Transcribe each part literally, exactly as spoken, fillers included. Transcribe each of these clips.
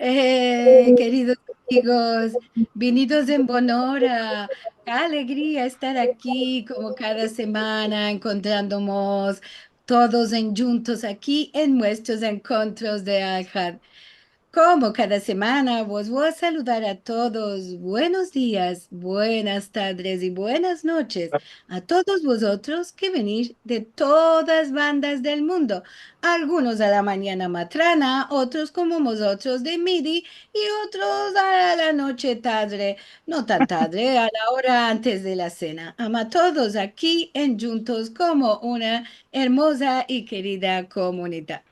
Eh, keridos amigos, vinidos en bon ora. Ke alegria estar aki, komo kada semana, enkontrandomos todos endjuntos aki en muestros enkontros de Alhad. Komo kada semana, vos vo a saludar a todos. Buenos dias, buenas tadres i buenas noches a todos vozotros ke venish de todas bandas del mundo. Algunos a la manyana temprana, otros komo mozotros de midi i otros a la noche tadre, no tan tadre, a la ora antes de la sena. Ama todos aki endjuntos komo una ermoza i kerida komunidad.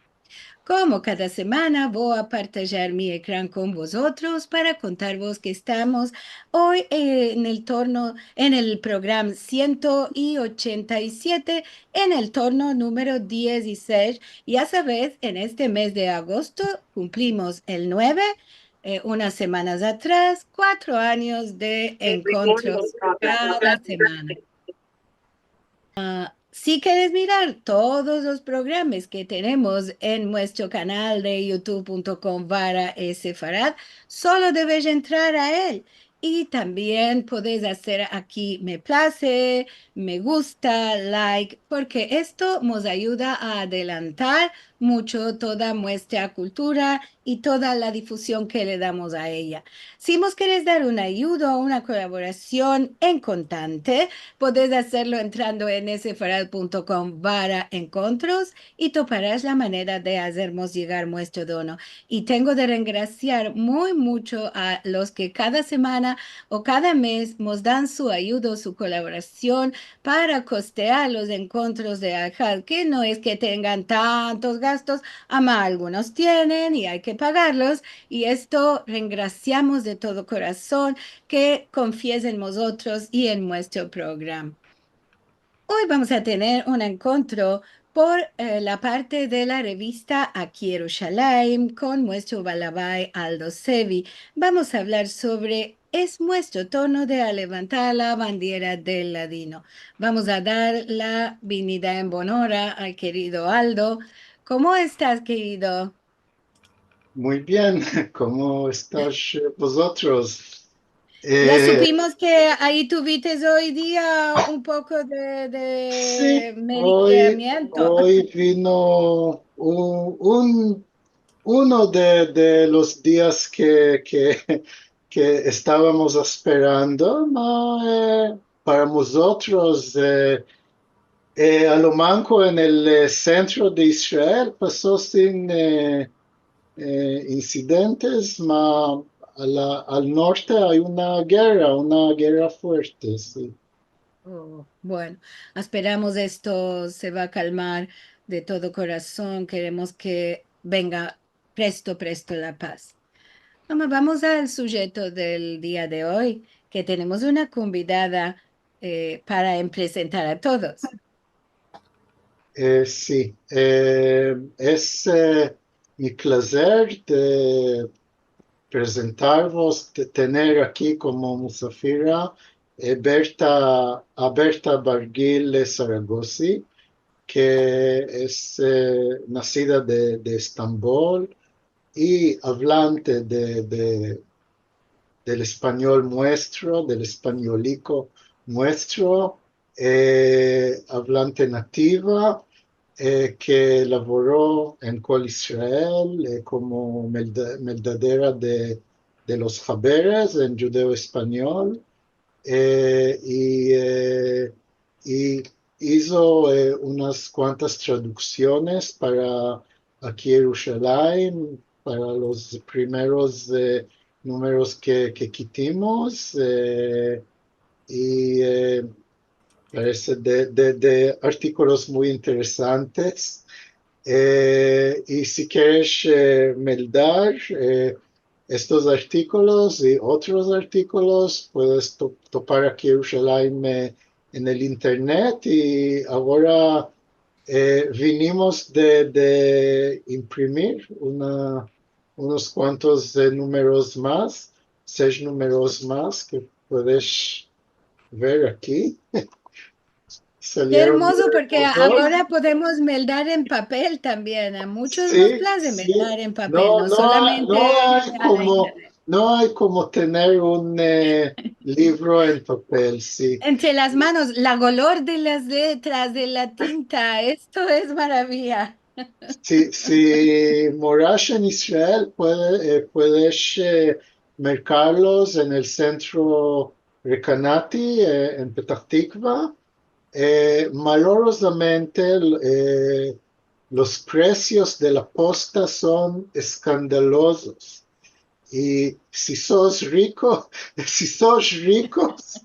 Komo kada semana, vo a partajar mi ekran kon vozotros para kontarvos ke estamos oy, eh, en el torno, en el programa siento ochenta i siete, en el torno numero dizisesh. Ya saves, en este mez de agosto kumplimos el nueve, eh, unas semanas atras, kuatro anyos de enkontros kada semana. Ah, si keres mirar todos los programas ke tenemos en muestro kanal de youtube punto com barra sefarad, solo deves entrar a el. I tambien podes azer aki me plase, me gusta, like, porke esto mos ayuda a adelantar muncho toda muestra kultura i toda la difuzion ke le damos a eya. Si mos keres dar un ayudo, una kolaborasion en kontante, podes azerlo entrando en sefarad punto com barra enkontros i toparas la manera de azermos yegar muestro dono. I tengo de rengrasiar muy muncho a los ke kada semana o kada mez mos dan su ayudo, su kolaborasion para kostear los enkontros de Alhad, ke no es ke tengan tantos gastos, ama algunos tienen i ay ke pagarlos, i esto rengrasiamos de todo korason ke konfies en mozotros i en muestro programa. Oy vamos a tener un enkontro por, eh, la parte de la revista Aki Yerushalayim kon muestro balabay Aldo Sevi. Vamos a avlar sovre es muestro torno de levantar la bandiera del ladino. Vamos a dar la bienvenida en bon ora al kerido Aldo. Komo estas, kerido? Muy bien, komo estas, eh, vozotros? Ya, eh, supimos ke ayi tuvites oy dia un poko de, de, si, oy, meridiamiento. Oy vino un, un, uno de, de los dias ke, ke, ke estavamos asperando, no, eh, para mozotros, eh, eh, a lo manko en el, eh, sentro de Israel paso sin, eh, eh, insidentes, ma a la, al norte ay una gerra, una gerra fuerte, si. Oh, bueno, asperamos esto se va a kalmar de todo korason. Keremos ke venga presto, presto la paz. Ama, vamos al sujeto del dia de oy, ke tenemos una konvidada, eh, para prezentar a todos. Eh, si, eh, es, eh, mi plazer de prezentarvos, de tener aki komo musafira, eh, Berta, a Berta Bargil Saragosi, ke es, eh, nasida de, de Estambol i avlante de, de, del espanyol muestro, del espanyoliko muestro, eh, avlante nativa, eh, ke lavoro en Kol Israel, eh, komo melda-, meldadera de, de los haberes en djudeo-espanyol, eh, i, eh, i izo, eh, unas kuantas traduksiones para Aki Yerushalayim, para los primeros, eh, numeros ke, ke kitimos, eh, i, eh, parese de, de, de artikolos muy interesantes. Eh, i si keres, eh, meldar, eh, estos artikolos i otros artikolos, puedes to-, topar Aki Yerushalayim, eh, en el internet, i agora, eh, vinimos de, de imprimir una, unos kuantos, eh, numeros mas, sesh numeros mas, ke puedes ver aki. Ke ermozo, porke agora podemos meldar en papel tambien. A munchos mos plaze meldar en papel, no solamente a la internet. Ke ermozo, porke agora podemos meldar en papel, no solamente a la internet. No, no ay komo, no ay komo tener un, e, livro en papel, si. Entre las manos, la golor de las letras, de la tinta, esto es maraviya. Si, si morash en Israel, puede, e, puedes, e, merkarlos en el sentro Rekanati, e, en Petah Tikva. E, malorozamente, e, los presios de la posta son eskandalozos. I si sos riko, si sos rikos,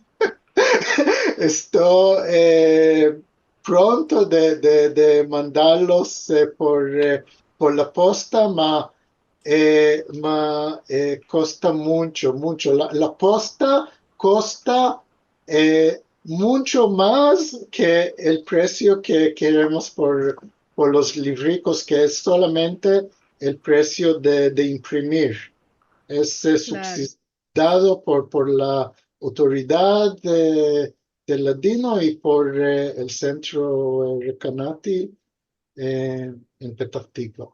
esto, e, pronto de, de, de mandarlos, e, por, e, por la posta, ma, e, ma, e, kosta muncho, muncho. La, la posta kosta, e, muncho mas ke el presio ke keremos por, por los livrikos, ke es solamente el presio de, de imprimir. Es, e, subsidiado por, por la autoridad de, de Ladino i por, e, el sentro, e, Rekanati, e, en Petah Tikva.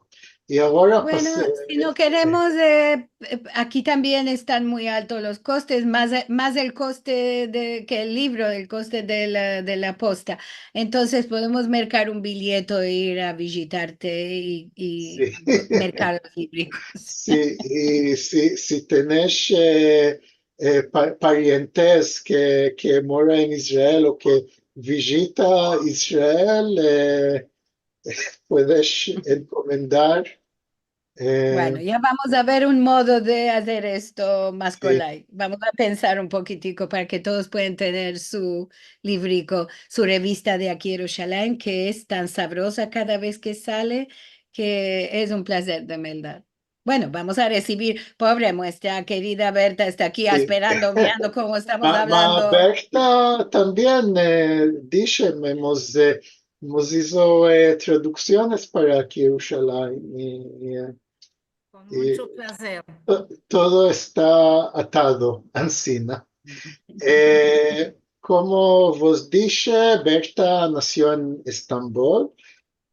I agora, bueno, si no keremos, e, e, aki tambien estan muy alto los kostes, mas, mas el koste de, ke el livro, el koste de la, de la posta. Entonses podemos merkar un bilyeto e ir a vizitarte i, i merkar los livrikos. Si, i si, si tenesh, e, e, pa-, parientes ke, ke mora en Israel o ke vizita Israel, e, puedes enkomendar. E, bueno, ya vamos a ver un modo de azer esto mas kolay. Vamos a pensar un pokitiko para ke todos puedan tener su livriko, su revista de Aki Yerushalayim, ke es tan savroza kada vez ke sale, ke es un plazer de meldar. Bueno, vamos a resivir, povre muestra, kerida Berta esta aki asperando, mirando komo estamos avlando. Ma, ma Berta tambien, e, dishe, emos, e, emos izo, e, traduksiones para Aki Yerushalayim, i, i, e, kon muncho plazer. To-, todo esta atado, ansina. E, komo vos dishe, Berta nasio en Estambol,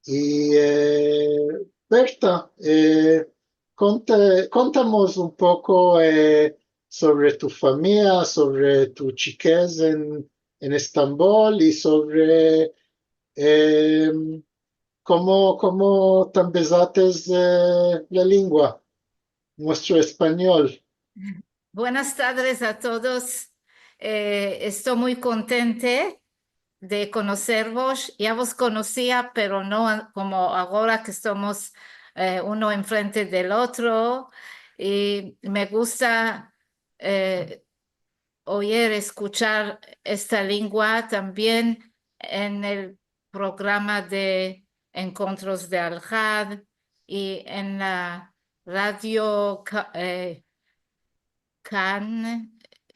i, e, Berta, e, konta-, kontamos un poko, e, sovre tu famiya, sovre tu chikez en, en Estambol i sovre, e, komo, komo te ambezates, e, la lingua, muestro espanyol. Buenas tardes a todos. E, esto muy kontente de konoservos. Ya vos konosia, pero no komo agora ke estomos, e, uno enfrente del otro. I me gusta, e, oyer, eskuchar esta lingua tambien en el programa de enkontros de Alhad i en la radio Ka-, e, Kan,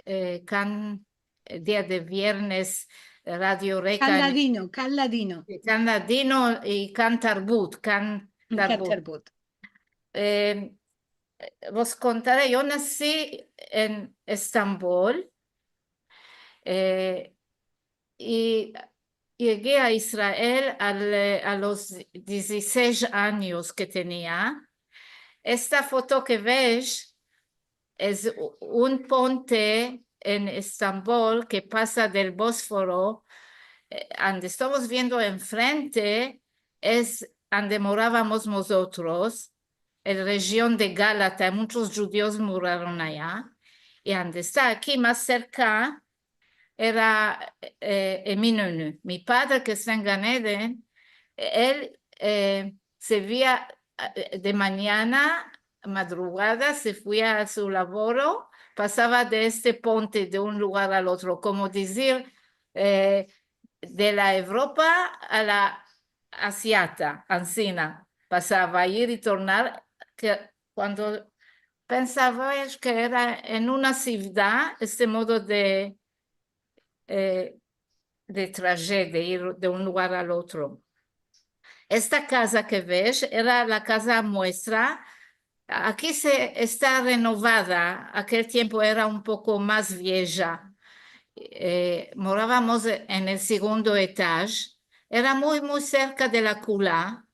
e, Kan, e, dia de viernes, Radio Rekan. Kan Ladino, Kan Ladino. Kan Ladino i Kan Tarbut, Kan Tarbut. Kan Tarbut. E, vos kontare, yo nasi en Estambol, e, i yege a Israel al, e, a los dizisesh anyos ke tenia. Esta foto ke ves es u-, un ponte en Estambol ke pasa del Bosforo, e, ande estomos viendo enfrente es ande moravamos mozotros, el rejion de Galata, munchos djudios moraron aya, i ande esta aki mas serka, era, e, Eminönü. Mi padre, ke esta en Gan Eden, el, e, se via, e, de manyana, madrugada, se fia a su lavoro, pasava de este ponte de un lugar al otro, komo dizir, e, de la Evropa a la Asiata, ansina, pasava ir i tornar, ke kuando pensava es ke era en una sivdad, este modo de, e, de trajet, de ir de un lugar al otro. Esta kaza ke ves era la kaza muestra. Aki se esta renovada, akel tiempo era un poko mas vieja. eh, moravamos en el segundo etaj. Era muy, muy serka de la Kula.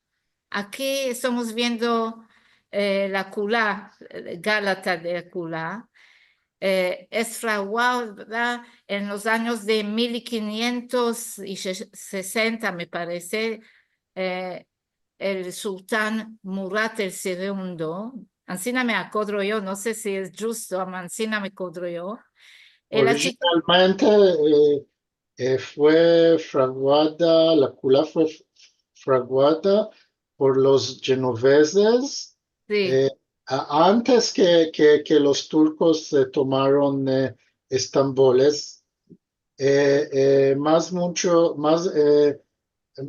Aki estomos viendo, eh, la Kula, eh, Galata de la Kula. Eh, es fraguada en los anyos de mil kinyentos i sesenta, me parese, eh, el sultan Murat el segundo. Ansina me akodro yo, no se si es djusto, ama ansina me akodro yo. El achi- Orijinalmente, eh, eh, fue fraguada, la Kula fue f-, fraguada por los genoveses, Si. eh, a-, antes ke, ke, ke los turkos, eh, tomaron, eh, Estamboles. Eh, eh, mas muncho, mas, eh,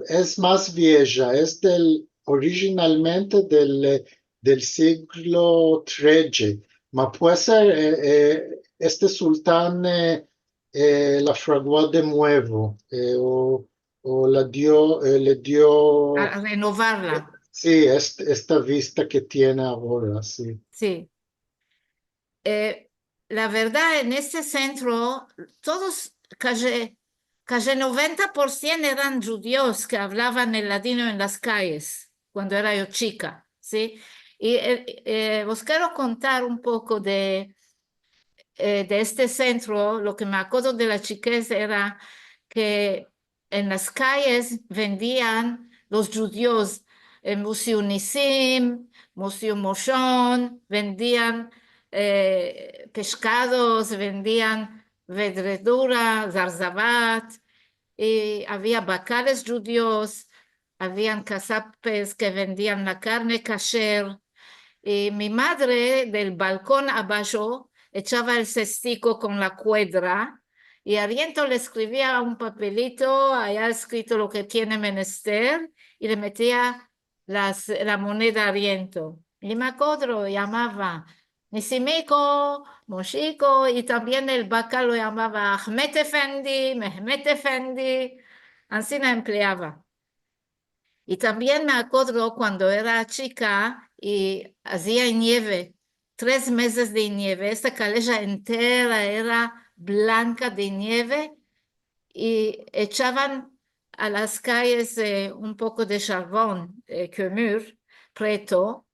es mas vieja, es del, orijinalmente del, eh, del siglo tredje. Ma puede ser, eh, eh, este sultan, eh, eh, la fraguó de muevo, eh, o, o la dio, eh, le dio A renovarla. Si, est-, esta vista ke tiene agora, si. Si. Eh, la verdad, en este sentro, todos, kaji, kaji noventa por sien eran djudios ke avlavan el ladino en las kayes, kuando era yo chika, si. I, eh, eh, vos kero kontar un poko de, eh, de este sentro. Lo ke me akodro de la chikez era ke en las kayes vendian los djudios, eh, Musio Nisim, Musio Moshon, vendian, eh, peshkados, vendian vedredura, zarzavat, i avia bakales djudios, avian kasapes ke vendian la karne kasher, i mi madre del balkon abasho echava el sestiko kon la kuedra, i ariento le eskrivia un papelito, aya eskrito lo ke tiene menester, i le metia las, la moneda ariento. I me akodro, yamava Nisimiko, Moshiko, i tambien el bakal lo yamava Ahmet Efendi, Mehmet Efendi, ansina empleava. I tambien me akodro kuando era chika i azia nieve, tres mezes de nieve, esta kaleja entera era blanka de nieve, i echavan a las kayes, eh, un poko de sharbon, eh, kömür, preto,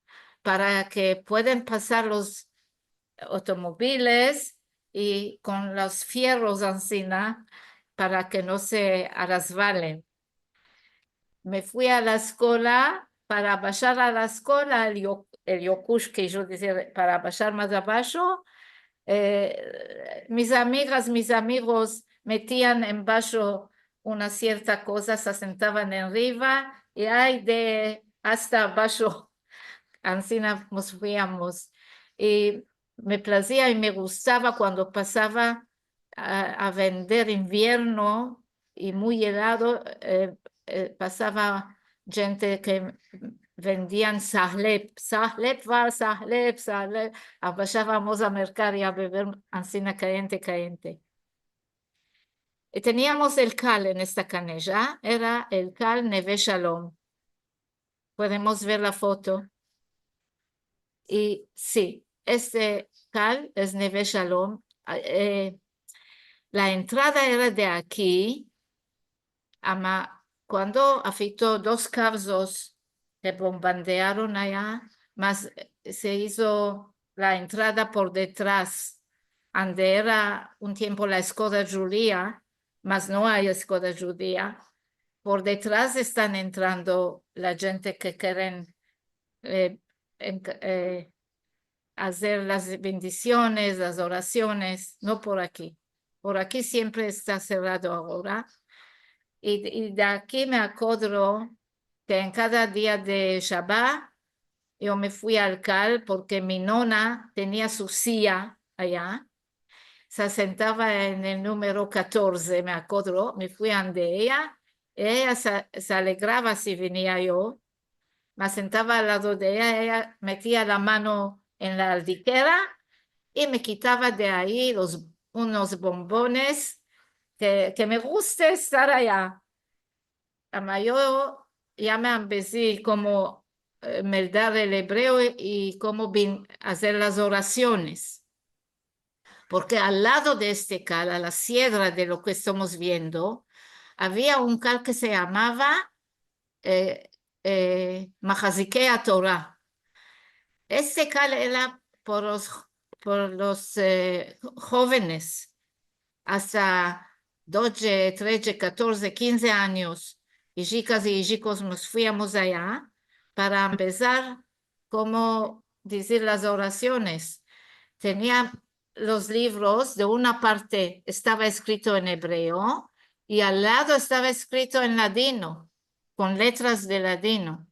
para ke pueden pasar los otomobiles i kon los fierros ansina para ke no se arasvalen. Me fui a la eskola, para bashar a la eskola, el yo-, el yokush, ke yo dizia, para bashar mas abasho, eh, mis amigas, mis amigos metian en basho una sierta koza, se sentavan enriva, i ay de asta abasho. Ansina mos fuiamos. I me plazia i me gustava kuando pasava a, a vender invierno i muy elado, eh, eh, pasava djente ke vendian sahlep, sahlep va, sahlep, sahlep, abashavamos a merkar i a bever ansina kayente, kayente. I teniamos el kal en esta kaneja, era el kal Neve Shalom. Podemos ver la foto. I si, este kal es Neve Shalom. A, eh, la entrada era de aki, ama kuando afekto dos kavzos ke bombardearon aya, mas, eh, se izo la entrada por detras, ande era un tiempo la eskola djudia, mas no ay eskola djudia. Por detras estan entrando la djente ke keren, eh, en-, eh, azer las bendisiones, las orasiones, no por aki. Por aki siempre esta serrado agora. I, i de aki me akodro ke en kada dia de Shabat yo me fui al kal porke mi nona tenia su silla aya. Se sentava en el numero katorze, me akodro, me fui ande eya, eya se, se alegrava si venia yo, me sentava al lado de eya, eya metia la mano en la aldikera i me kitava de ayi los, unos bombones ke, ke me gusta estar aya. Ama yo ya me ambezi komo, eh, meldar el ebreo i komo bin-, azer las orasiones. porke al lado de este kal, a la siedra de lo ke estomos viendo, avia un kal ke se yamava, e, e, Mahazikei Atora. Este kal era por los, por los, e, hovenes, asta dodje, tredje, katordje, kinze anyos, ijikas i ijikos mos fuiamos aya para ambezar komo dizir las orasiones. Tenia los livros, de una parte estava eskrito en ebreo i al lado estava eskrito en ladino, kon letras de ladino.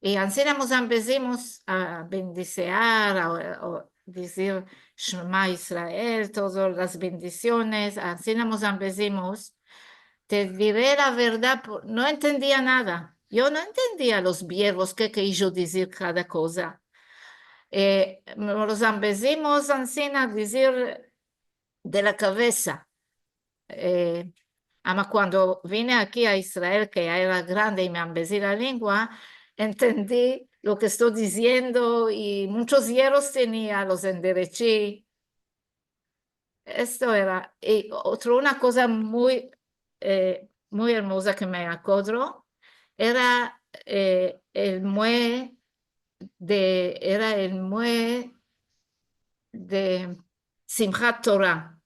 I ansina mos ambezimos a bendisear, a, a dizir Shema Israel, todas las bendisiones, ansina mos ambezimos. Te dire la verdad, po-, no entendia nada. Yo no entendia los verbos, ke, ke kijo dizir kada koza. E, mos ambezimos ansina dizir de la kavesa. E, ama kuando vine aki a Israel, ke ya era grande i me ambezi la lengua, entendi lo ke esto diziendo i munchos yerros tenia, los enderechi. Esto era, i otro, una koza muy, e, muy ermoza ke me akodro, era, e, el mue de, era el mue de Simhat Tora.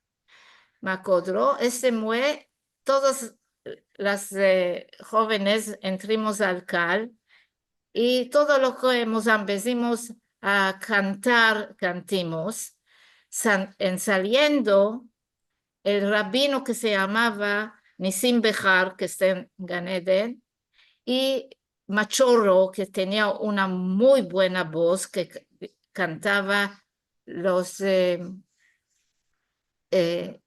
Me akodro, este mue, todas las, e, hovenes entrimos al kal, i todo lo ke mos ambezimos a kantar, kantimos. San-, en saliendo, el rabino ke se yamava Nisim Behar, ke esta en Gan Eden, i Machorro, ke tenia una muy buena voz, ke k-, kantava los, e, e,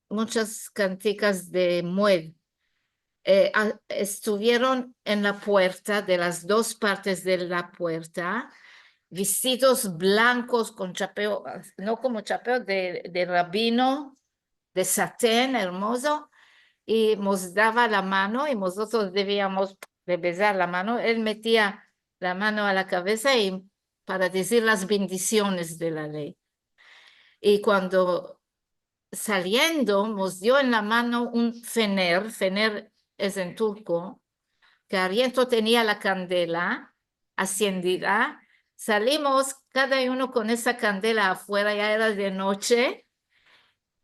munchas kantikas de mued. E, a, estuvieron en la puerta, de las dos partes de la puerta, vestidos blankos kon chapeo, no komo chapeo de, de rabino, de saten ermozo, i mos dava la mano, i mozotros deviamos de bezar la mano. El metia la mano a la kavesa i para dizir las bendisiones de la ley. I kuando saliendo, mos dio en la mano un fener, fener es en turko, ke ariento tenia la kandela asiendida, salimos kada uno kon esa kandela afuera, ya era de noche,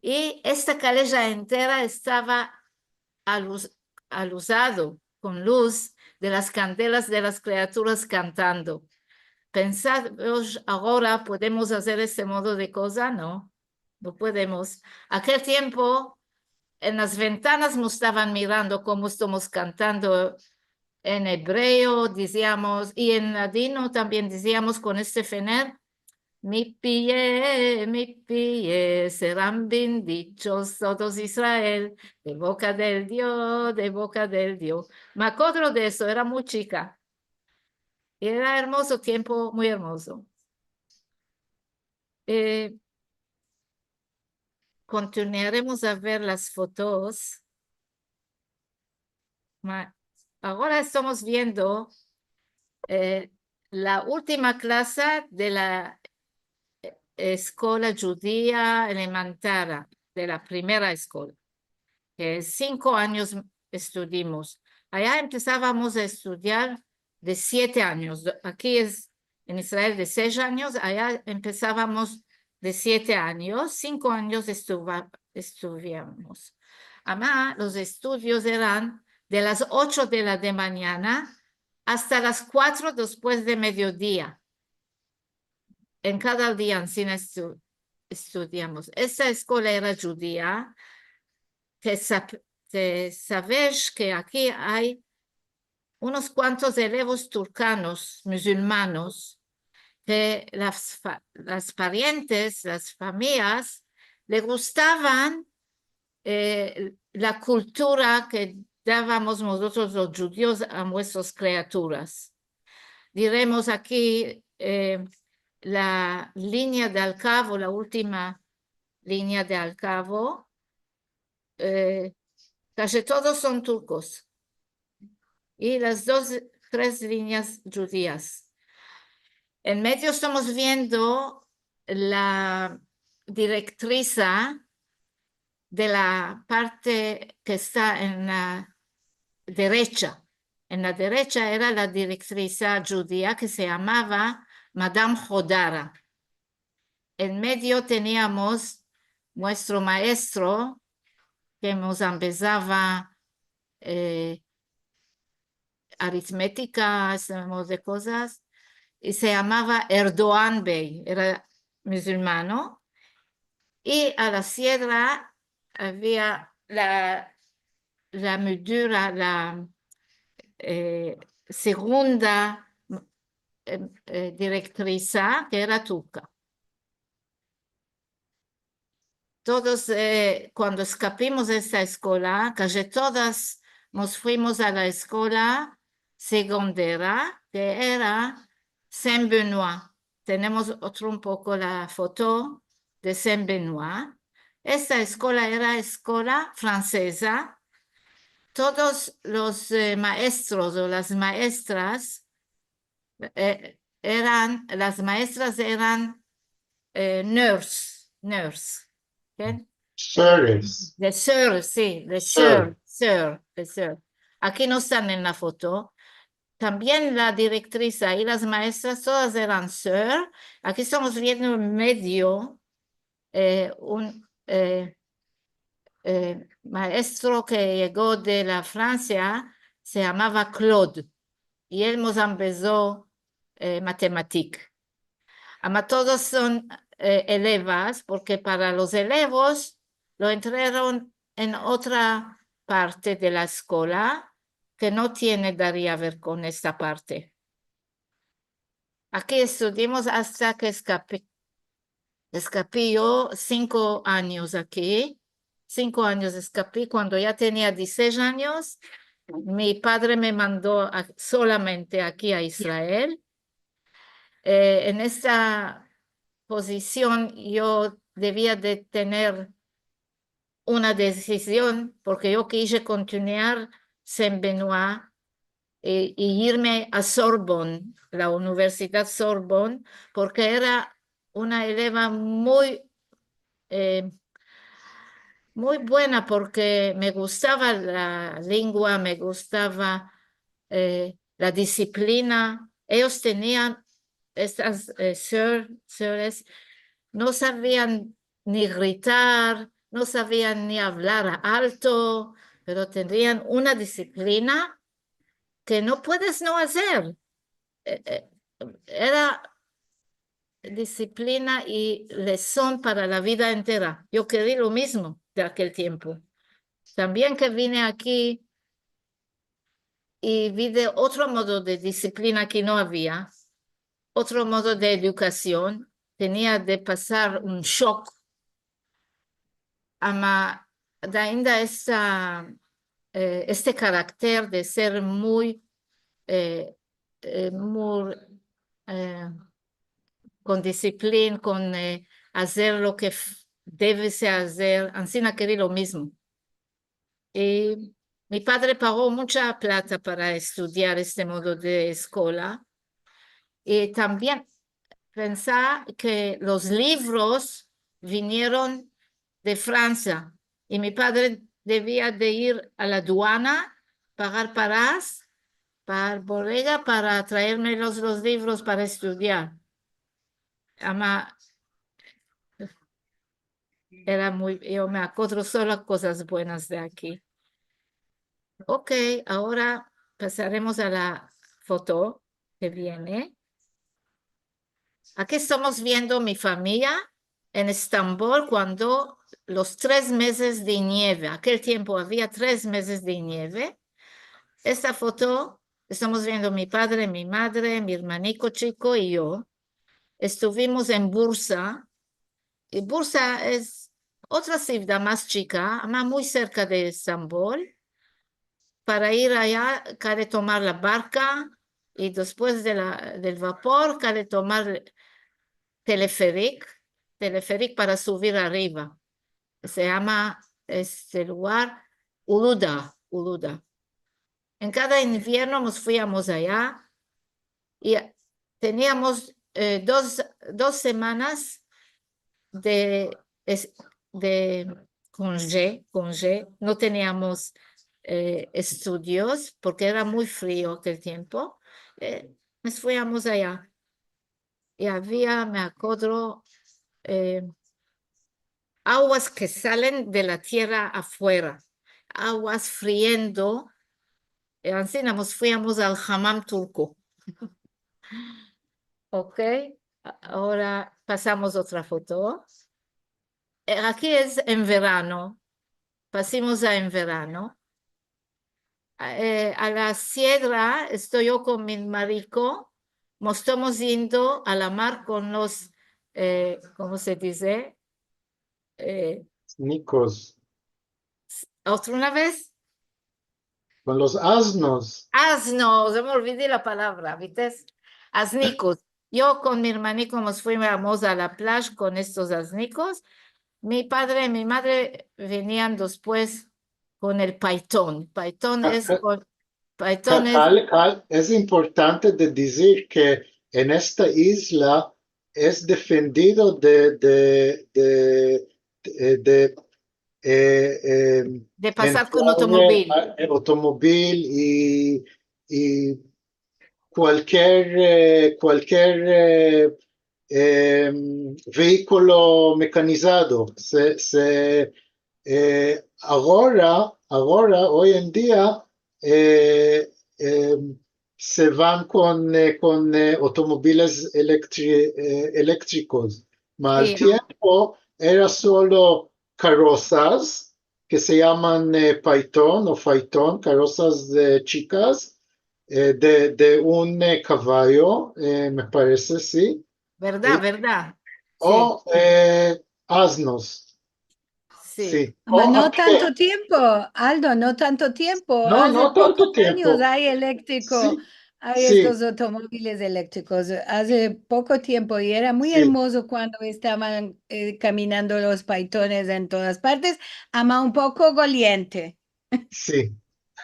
i esta kaleja entera estava aluz-, aluzado kon luz de las kandelas de las kriaturas kantando. Pensad, oy agora podemos azer este modo de koza? No, no podemos. Akel tiempo, en las ventanas mos estavan mirando komo estomos kantando en ebreo, diziamos, i en ladino tambien diziamos kon este fener, mi pie, mi pie serán bendichos todos Israel, de boka del Dio, de boka del Dio. Me akodro de esto, era muy chika. Era ermozo tiempo, muy ermozo. E, kontinuaremos a ver las fotos. Ma-, agora estomos viendo, e, la ultima klasa de la, e, eskola djudia elementara, de la primera eskola, ke sinko anyos estudimos. Aya empesavamos a estudiar de siete anyos. Aki es en Israel de sesh anyos, aya empesavamos de siete anyos, sinko anyos estuva-, estuviamos. Ama los estudios eran de las ocho de la de manyana asta las kuatro despues de mediodia. En kada dia ansina estu-, estudiamos. Esa eskola era djudia, te sa-, te saves ke aki ay unos kuantos elevos turkanos, musulmanos, ke las fa-, las parientes, las famiyas, le gustavan, e, la kultura ke davamos mozotros los djudios a muestras kriaturas. Diremos aki, e, la linya de Alkavo, la ultima linya de Alkavo, e, kaji todos son turkos. I las dos, tres linyas djudias. En medio estomos viendo la, direktrisa de la parte ke esta en la derecha. En la derecha era la direktrisa djudia ke se yamava Madam Hodara. En medio teniamos muestro maestro ke mos ambezava, eh, aritmetika, este modo de kozas, i se yamava Erdogan Bey, era muzulmano, i a la siedra avia la, la mudura, la, eh, segunda, eh, eh, direktrisa, ke era turka. Todos, eh, kuando eskapimos de esta eskola, kaji todas mos fuimos a la eskola segondera, ke era Saint-Benoît. Tenemos otro un poko la foto de Saint-Benoît. Esta eskola era eskola franseza. Todos los, eh, maestros o las maestras eh, eran, las maestras eran, eh, nurse, nurse. ¿Qué? Sœurs. De sœur, si, de sœur, sœur, de sœur. Aki no estan en la foto. Tambien la direktrisa i las maestras, todas eran sœur. Aki estamos viendo en medio, eh, un, eh, eh, maestro ke yego de la Fransia, se yamava Claude, i el mos ambezo, eh, matematik. Ama todos son, eh, elevas, porke para los elevos lo entraron en otra parte de la eskola ke no tiene daria ver kon esta parte. Aki estudiamos asta ke eskapi. Eskapi yo sinko anyos aki. Sinko anyos eskapi. Kuando ya tenia dizisesh anyos, mi padre me mando a, solamente aki a Israel. Eh, en esta pozision yo devia de tener una desizion, porke yo kije kontinuar Saint-Benoît, eh, i irme a Sorbonne, la Universidad Sorbonne, porke era una eleva muy, eh, muy buena, porke me gustava la lengua, me gustava, eh, la disiplina. Eyos tenian, estas, eh, sœur-, sœurs, no savian ni gritar, no savian ni avlar alto, pero tenian una disiplina ke no puedes no azer. Eh, eh, era disiplina i leson para la vida entera. Yo keri lo mizmo de akel tiempo. Tambien ke vine aki i vi de otro modo de disiplina ke no avia, otro modo de edukasion, tenia de pasar un shok. Ama ainda esta, eh, este karakter de ser muy, eh, eh, muy, eh, kon disiplina, kon, eh, azer lo ke f-, deve se azer, ansina keri lo mizmo. I mi padre pago muncha plata para estudiar este modo de eskola. I tambien pensa ke los livros vinieron de Fransia, i mi padre devia de ir a la aduana, pagar paras, pagar bodega para traerme los, los livros para estudiar. Ama, era muy, yo me akodro solo kozas buenas de aki. Ok, agora pasaremos a la foto ke viene. Aki estamos viendo mi famiya en Estambol kuando los tres mezes de nieve, akel tiempo avia tres mezes de nieve. Esta foto estamos viendo mi padre, mi madre, mi ermaniko chiko i yo. Estuvimos en Bursa, i Bursa es otra sivdad mas chika, ama muy serka de Estambol. Para ir aya, kale tomar la barka, i despues de la, del vapor, kale tomar teleferik, teleferik para suvir arriva. Se yama este lugar Uludağ, Uludağ. En kada invierno mos fuiamos aya, i teniamos, eh, dos, dos semanas de, es-, de konje, konje, no teniamos, eh, estudios porke era muy frio akel tiempo. Eh, mos fuiamos aya. I avia, me akodro, eh, aguas ke salen de la tierra afuera, aguas friendo, eh, ansina mos fuiamos al hamam turko. Okey, a-, agora pasamos otra foto. Eh, aki es en verano, pasimos a en verano. A, eh, a la siedra, esto yo kon mi mariko, mos estamos yendo a la mar kon los, eh, komo se dize? Eh, Nikos. Otra una vez. Kon los aznos. Aznos, ya me olvidi la palavra, vites? Aznikos. Yo kon mi ermaniko mos fuiamos a la playa kon estos aznikos. Mi padre i mi madre venian despues kon el payton. Payton es kon, payton es... Kal-, kal-, es importante de dizir ke en esta izla es defendido de, de, de, de, de, eh, eh, de pasar kon otomobil. Entrar, eh, otomobil i, i kualkier, eh, kualkier, eh, em, vehikulo mekanizado. Se, se, eh, agora, agora, oy en dia, eh, em, se van kon, eh, kon, eh, otomobiles elektri-, eh, elektrikos. Ma al tiempo era solo karosas ke se yaman, eh, payton o fayton, karosas, eh, chikas, eh, de, de un, eh, kavayo, eh, me parese, si. Verdad, verdad. O, eh, aznos. Si. Si. Ma no tanto tiempo, Aldo, no tanto tiempo. No, no tanto tiempo. Aze pokos anyos ay elektriko, ay estos otomobiles elektrikos. Aze poko tiempo, i era muy ermozo kuando estavan, eh, kaminando los paytones en todas partes, ama un poko goliente. Si.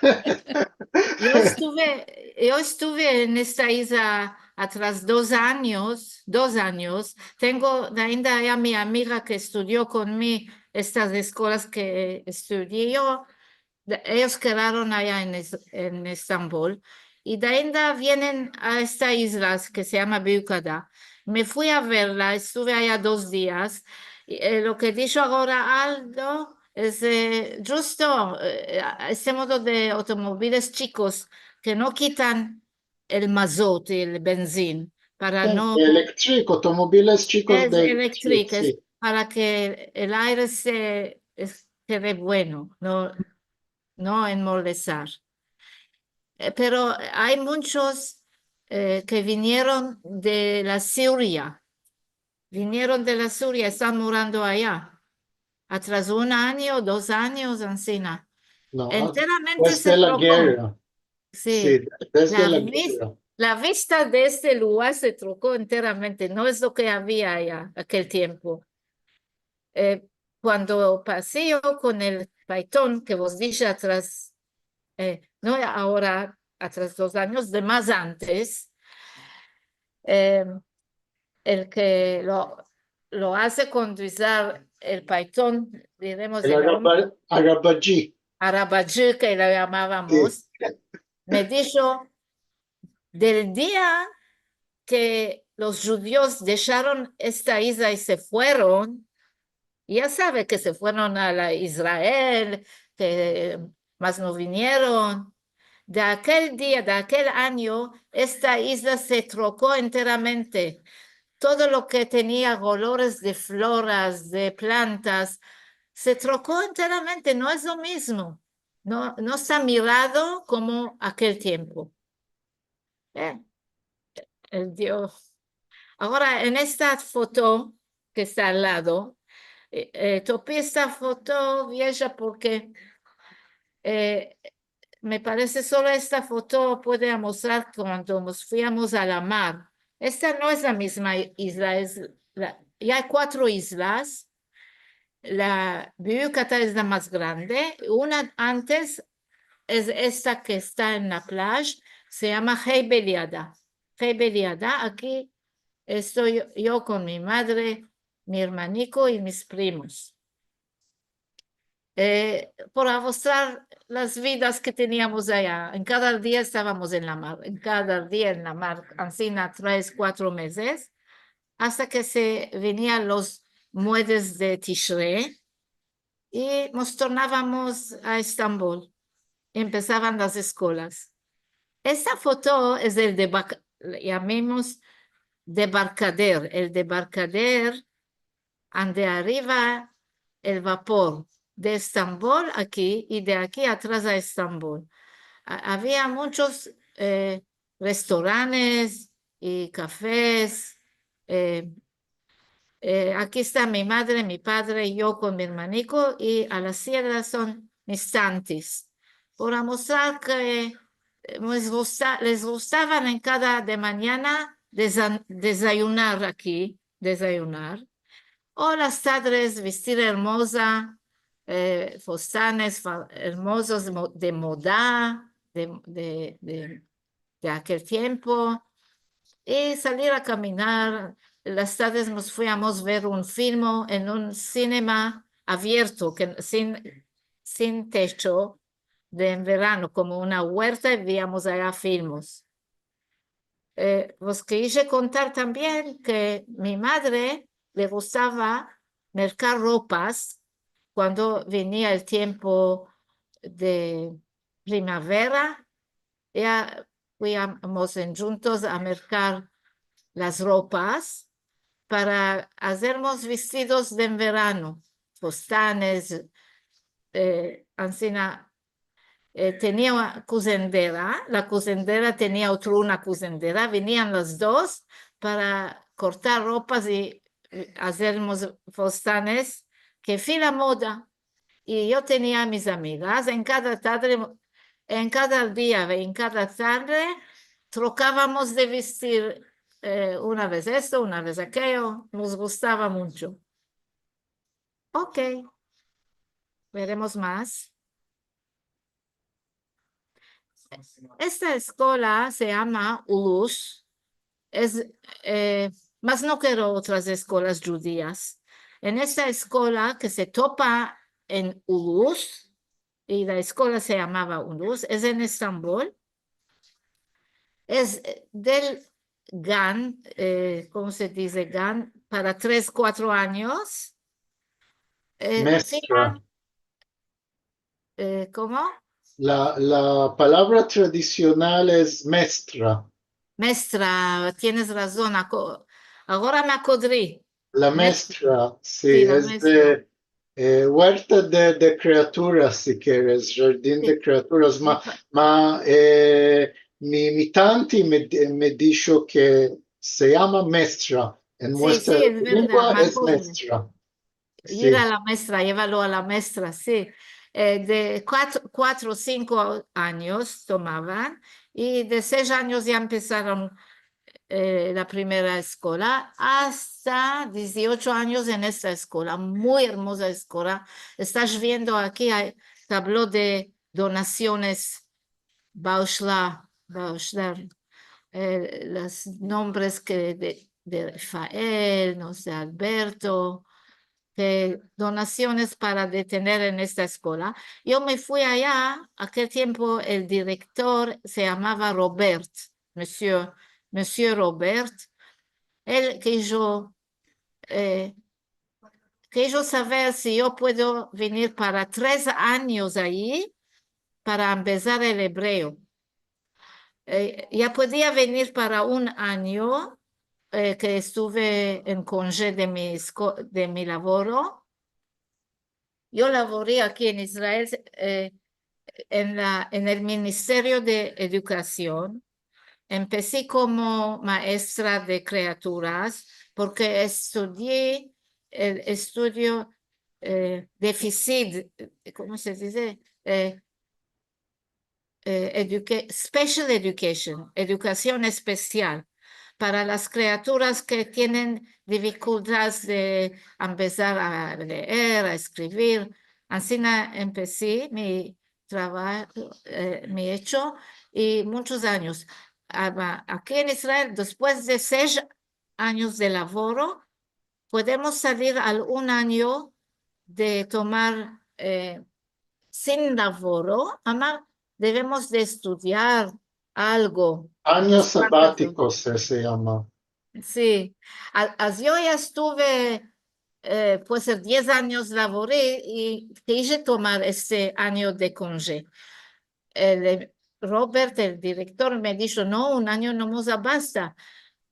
Yo estuve, yo estuve en esta izla atras dos anyos, dos anyos. Tengo ainda a mi amiga ke estudio kon mi estas eskolas ke estudii yo. De, eyos kedaron aya en Es-, en Estambol. I de ainda vienen a esta izla ke se yama Büyükada. Me fui a verla, estuve aya dos dias. I, eh, lo ke disho agora Aldo es, eh, djusto, eh, a, este modo de otomobiles chikos ke no kitan el mazot i el benzin para no... Elektrik, otomobiles chikos de elektrik, si. Para ke el aire se, es, kede bueno, no, no enmolestar. Eh, pero ay munchos, eh, ke vinieron de la Siria. Vinieron de la Siria, estan morando aya. Atras un anyo, dos anyos, ansina. No, enteramente se troko. Desde la gerra. Si. Si, desde la gerra. La vista de este lugar se troko enteramente. No es lo ke avia aya akel tiempo. Eh, kuando pasi yo kon el payton ke vos dishe atras, eh, no agora, atras dos anyos, de mas antes, eh, el ke lo, lo aze konduir el payton, diremos el araba-, arabaji. Arabaji ke lo yamavamos. Si. Me disho, del dia ke los djudios desharon esta izla i se fueron, ya save ke se fueron a la Israel, ke mas no vinieron. De akel dia, de akel anyo, esta izla se troko enteramente. Todo lo ke tenia kolores de floras, de plantas, se troko enteramente, no es lo mizmo. No, no esta mirado komo akel tiempo. Eh, el Dios. Agora, en esta foto ke esta al lado, eh, eh, topi esta foto vieja porke, eh, me parese solo esta foto puede amostrar kuando mos fuiamos a la mar. Esta no es la mizma izla, es la, ya ay kuatro izlas. La Büyükada es la mas grande. Una antes es esta ke esta en la playa, se yama Heybeliada. Heybeliada, aki esto yo, yo kon mi madre, mi ermaniko i mis primos. Eh, para mostrar las vidas ke teniamos aya. En kada dia estavamos en la mar, en kada dia en la mar, ansina tres, kuatro mezes, asta ke se venian los muedes de Tishre i mos tornavamos a Estambol. Empesavan las eskolas. Esta foto es el debarka-, yamemos debarkader, el debarkader ande ariva el vapor de Estambol aki i de aki atras a Estambol. A-, avia munchos, eh, restoranes i kafes. Eh, eh, aki esta mi madre, mi padre, yo kon mi ermaniko i a la sierra son mis tantis. Para mostrar ke, eh, les gusta-, les gustavan en kada de manyana deza-, dezayunar aki, dezayunar. O las tadres vestir ermoza, eh, fostanes fa-, ermozos de mo-, de moda, de, de, de, de akel tiempo, i salir a kaminar. Las tadres mos fuiamos ver un filmo en un sinema avierto, ke, sin, sin techo, de en verano, komo una uerta, i viamos aya filmos. Eh, vos kije kontar tambien ke mi madre le gustava merkar ropas kuando venia el tiempo de primavera. Eya, fuiamos endjuntos a merkar las ropas para azermos vestidos de en verano, fostanes, eh, ansina, eh, tenia una kuzendera, la kuzendera tenia otro una kuzendera, venian las dos para kortar ropas i, eh, azermos fostanes, ke fue la moda. I yo tenia mis amigas, en kada tarde, en kada dia, en kada tarde, trokavamos de vestir, eh, una vez esto, una vez akeyo, mos gustava muncho. Ok. Veremos mas. Esta eskola se yama Ulus. Es, eh, mas no kero otras eskolas djudias. En esta eskola ke se topa en Ulus, i la eskola se yamava Ulus, es en Estambol. Es, eh, del gan, eh, komo se dize gan? Para tres, kuatro anyos. Eh, mestra. Eh, komo? La, la palavra tradisional es mestra. Mestra, tienes razon, ako-, agora me akodri. La mestra, si, si, la mestra. Es de, eh, uerta de, de kreaturas, si keres, jardin de kreaturas. Ma, ma, eh, mi, mi tanti me, me disho ke se yama mestra. En muestra lengua es mestra. Si. Ir a la mestra, yevalo a la mestra, si. Eh, de kuatro, kuatro, sinko anyos tomavan, i de sesh anyos ya empesaron, eh, la primera eskola, asta diziocho anyos en esta eskola, muy ermoza eskola. Estas viendo aki, ay tablo de donasiones, Baushla, Baushlar, eh, los nombres ke de, de Rafael, no se, Alberto, de donasiones para de tener en esta eskola. Yo me fui aya, akel tiempo el direktor se yamava Robert, Monsieur, Monsieur Robert. El kijo, eh, kijo saver si yo puedo venir para tres anyos ayi para ambezar el ebreo. Eh, ya podia venir para un anyo, eh, ke estuve en konje de mi esko-, de mi lavoro. Yo lavori aki en Israel, eh, en la, en el Ministerio de Edukasion. Empesi komo maestra de kreaturas, porke estudii el estudio, eh, defisit, eh, komo se dize? Eh, eh, educa-, special education, edukasion espesial, para las kreaturas ke tienen difikultades de ambezar a leer, a eskrivir. Ansina empesi mi travajo, eh, mi echo, i munchos anyos. Ama, aki en Israel, despues de sesh anyos de lavoro, podemos salir al un anyo de tomar, e, sin lavoro, ama devemos de estudiar algo. Anyos sabatikos, e, se yama. Si. A-, a-, yo ya estuve, e, puede ser diez anyos lavori i kije tomar este anyo de konje. El, e, Robert, el direktor, me disho: "No, un anyo no mos abasta.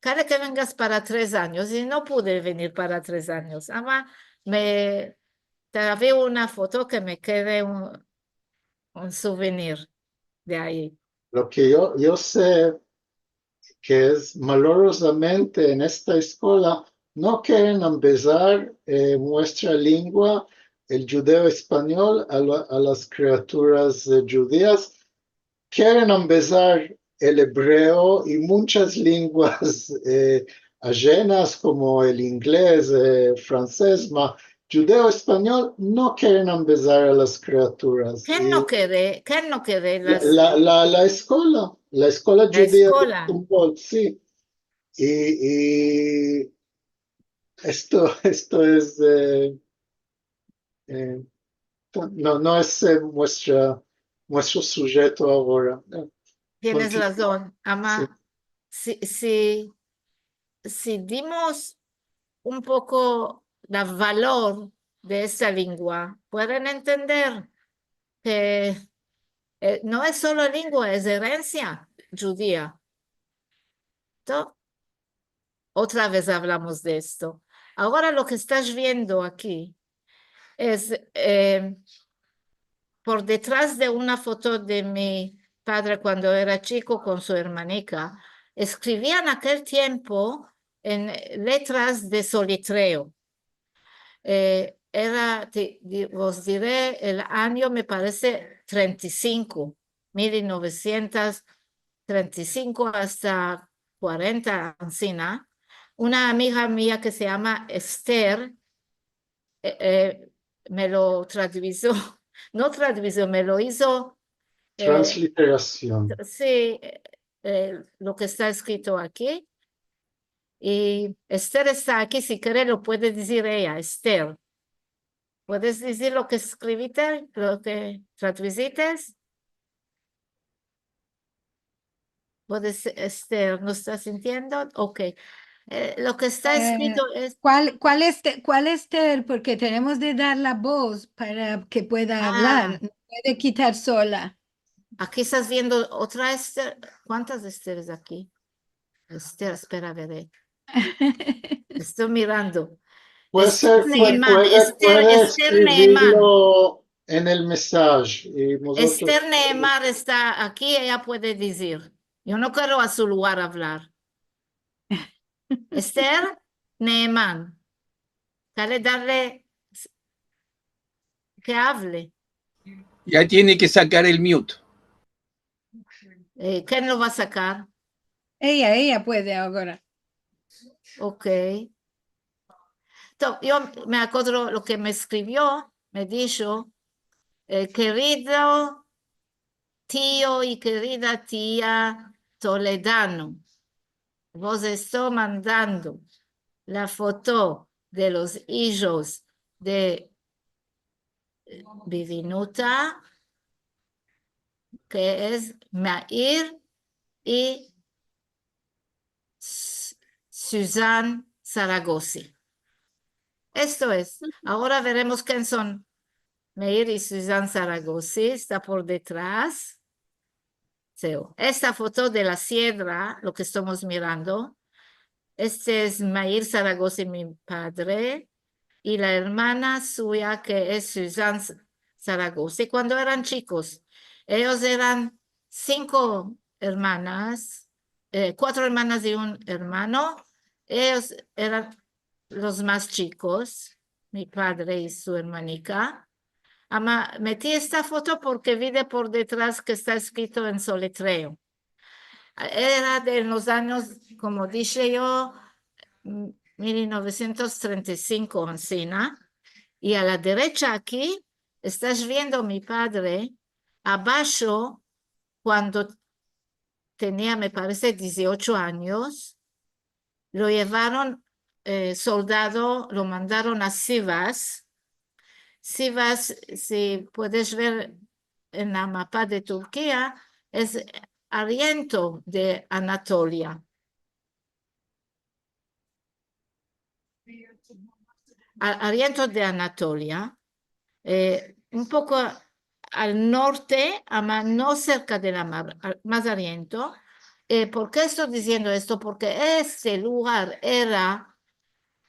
Kale ke vengas para tres anyos", i no pude venir para tres anyos. Ama me, te avia una foto ke me kede un, un suvenir de ayi. Lo ke yo, yo se ke es, malorozamente, en esta eskola no keren ambezar, e, muestra lengua, el djudeo-espanyol, a la, a las kriaturas, e, djudias. Keren ambezar el ebreo i munchas lenguas, e, ajenas, komo el inglez, e, fransez, ma djudeo-espanyol no keren ambezar a las kriaturas. Ken no kere? Ken no kere? La, las la, la, la eskola, la eskola djudia de Humboldt, si. I, i esto, esto es, e, e, no, no es, e, muestra, muestro sujeto agora. E, tienes razon, ama, si, si, si dimos un poko de valor de esta lengua, pueden entender ke, e, no es solo lengua, es erensia djudia. To-, otra vez avlamos de esto. Agora lo ke estas viendo aki es, e, por detras de una foto de mi padre kuando era chiko kon su ermanika, eskrivia en akel tiempo en letras de solitreo. E, era, te, di-, vos dire, el anyo me parese trenta i sinko, mil novesientos trenta i sinko asta kuarenta, ansina. Una amiga mia ke se yama Ester, e, e, me lo traduizo, no traduizo, me lo izo, e, transliterasion. Si, e, e, lo ke esta eskrito aki. I Ester esta aki, si kere lo puede dizir eya, Ester. Puedes dizir lo ke eskriviste, lo ke traduizites? Puedes, Ester, no estas sintiendo? Ok. E, lo ke esta eskrito es... E, kual, kual Ester? Kual Ester? Porke tenemos de dar la voz para ke pueda avlar. A. No puede kitar sola. Aki estas viendo otra Ester. Kuantas Esteres aki? Ester, espera, vere. Esto mirando. Puede ser, Ester Neeman, puede, Ester, puede Ester Neeman eskrivir en el mensaj i mozotros... Ester Neeman esta aki, eya puede dizir. Yo no kero a su lugar avlar. Ester Neeman. Kale darle s-, ke avle. Ya tiene ke sakar el mute. E, ken lo va a sakar? Eya, eya puede agora. Ok. To-, yo me akodro lo ke me eskrivio, me disho, e, kerido tio i kerida tia Toledano, vos esto mandando la foto de los ijos de Bivinuta, ke es Meir i S-, Suzanne Saragosi. Esto es. Agora veremos ken son Meir i Suzanne Saragosi. Esta por detras. Seo. Esta foto de la siedra, lo ke estamos mirando. Este es Meir Saragosi, mi padre, i la ermana suya, ke es Suzanne S-, Saragosi, kuando eran chikos. Eyos eran sinko ermanas, e, kuatro ermanas i un ermano. Eyos eran los mas chikos, mi padre i su ermanika. Ama meti esta foto porke vi de por detras ke esta eskrito en solitreo. Era de los anyos, komo dishe yo, m-, mil novesientos trenta i sinko, ansina. I a la derecha aki, estas viendo mi padre abasho kuando tenia, me parese, diziocho anyos, lo yevaron eh, soldado, lo mandaron a Sivas. Sivas, si puedes ver en la mapa de Turkia, es oriento de Anatolia. A-, oriento de Anatolia, eh, un poko al norte, ama no serka de la mar, al, mas oriento. Eh, por ke esto diziendo esto? Porke este lugar era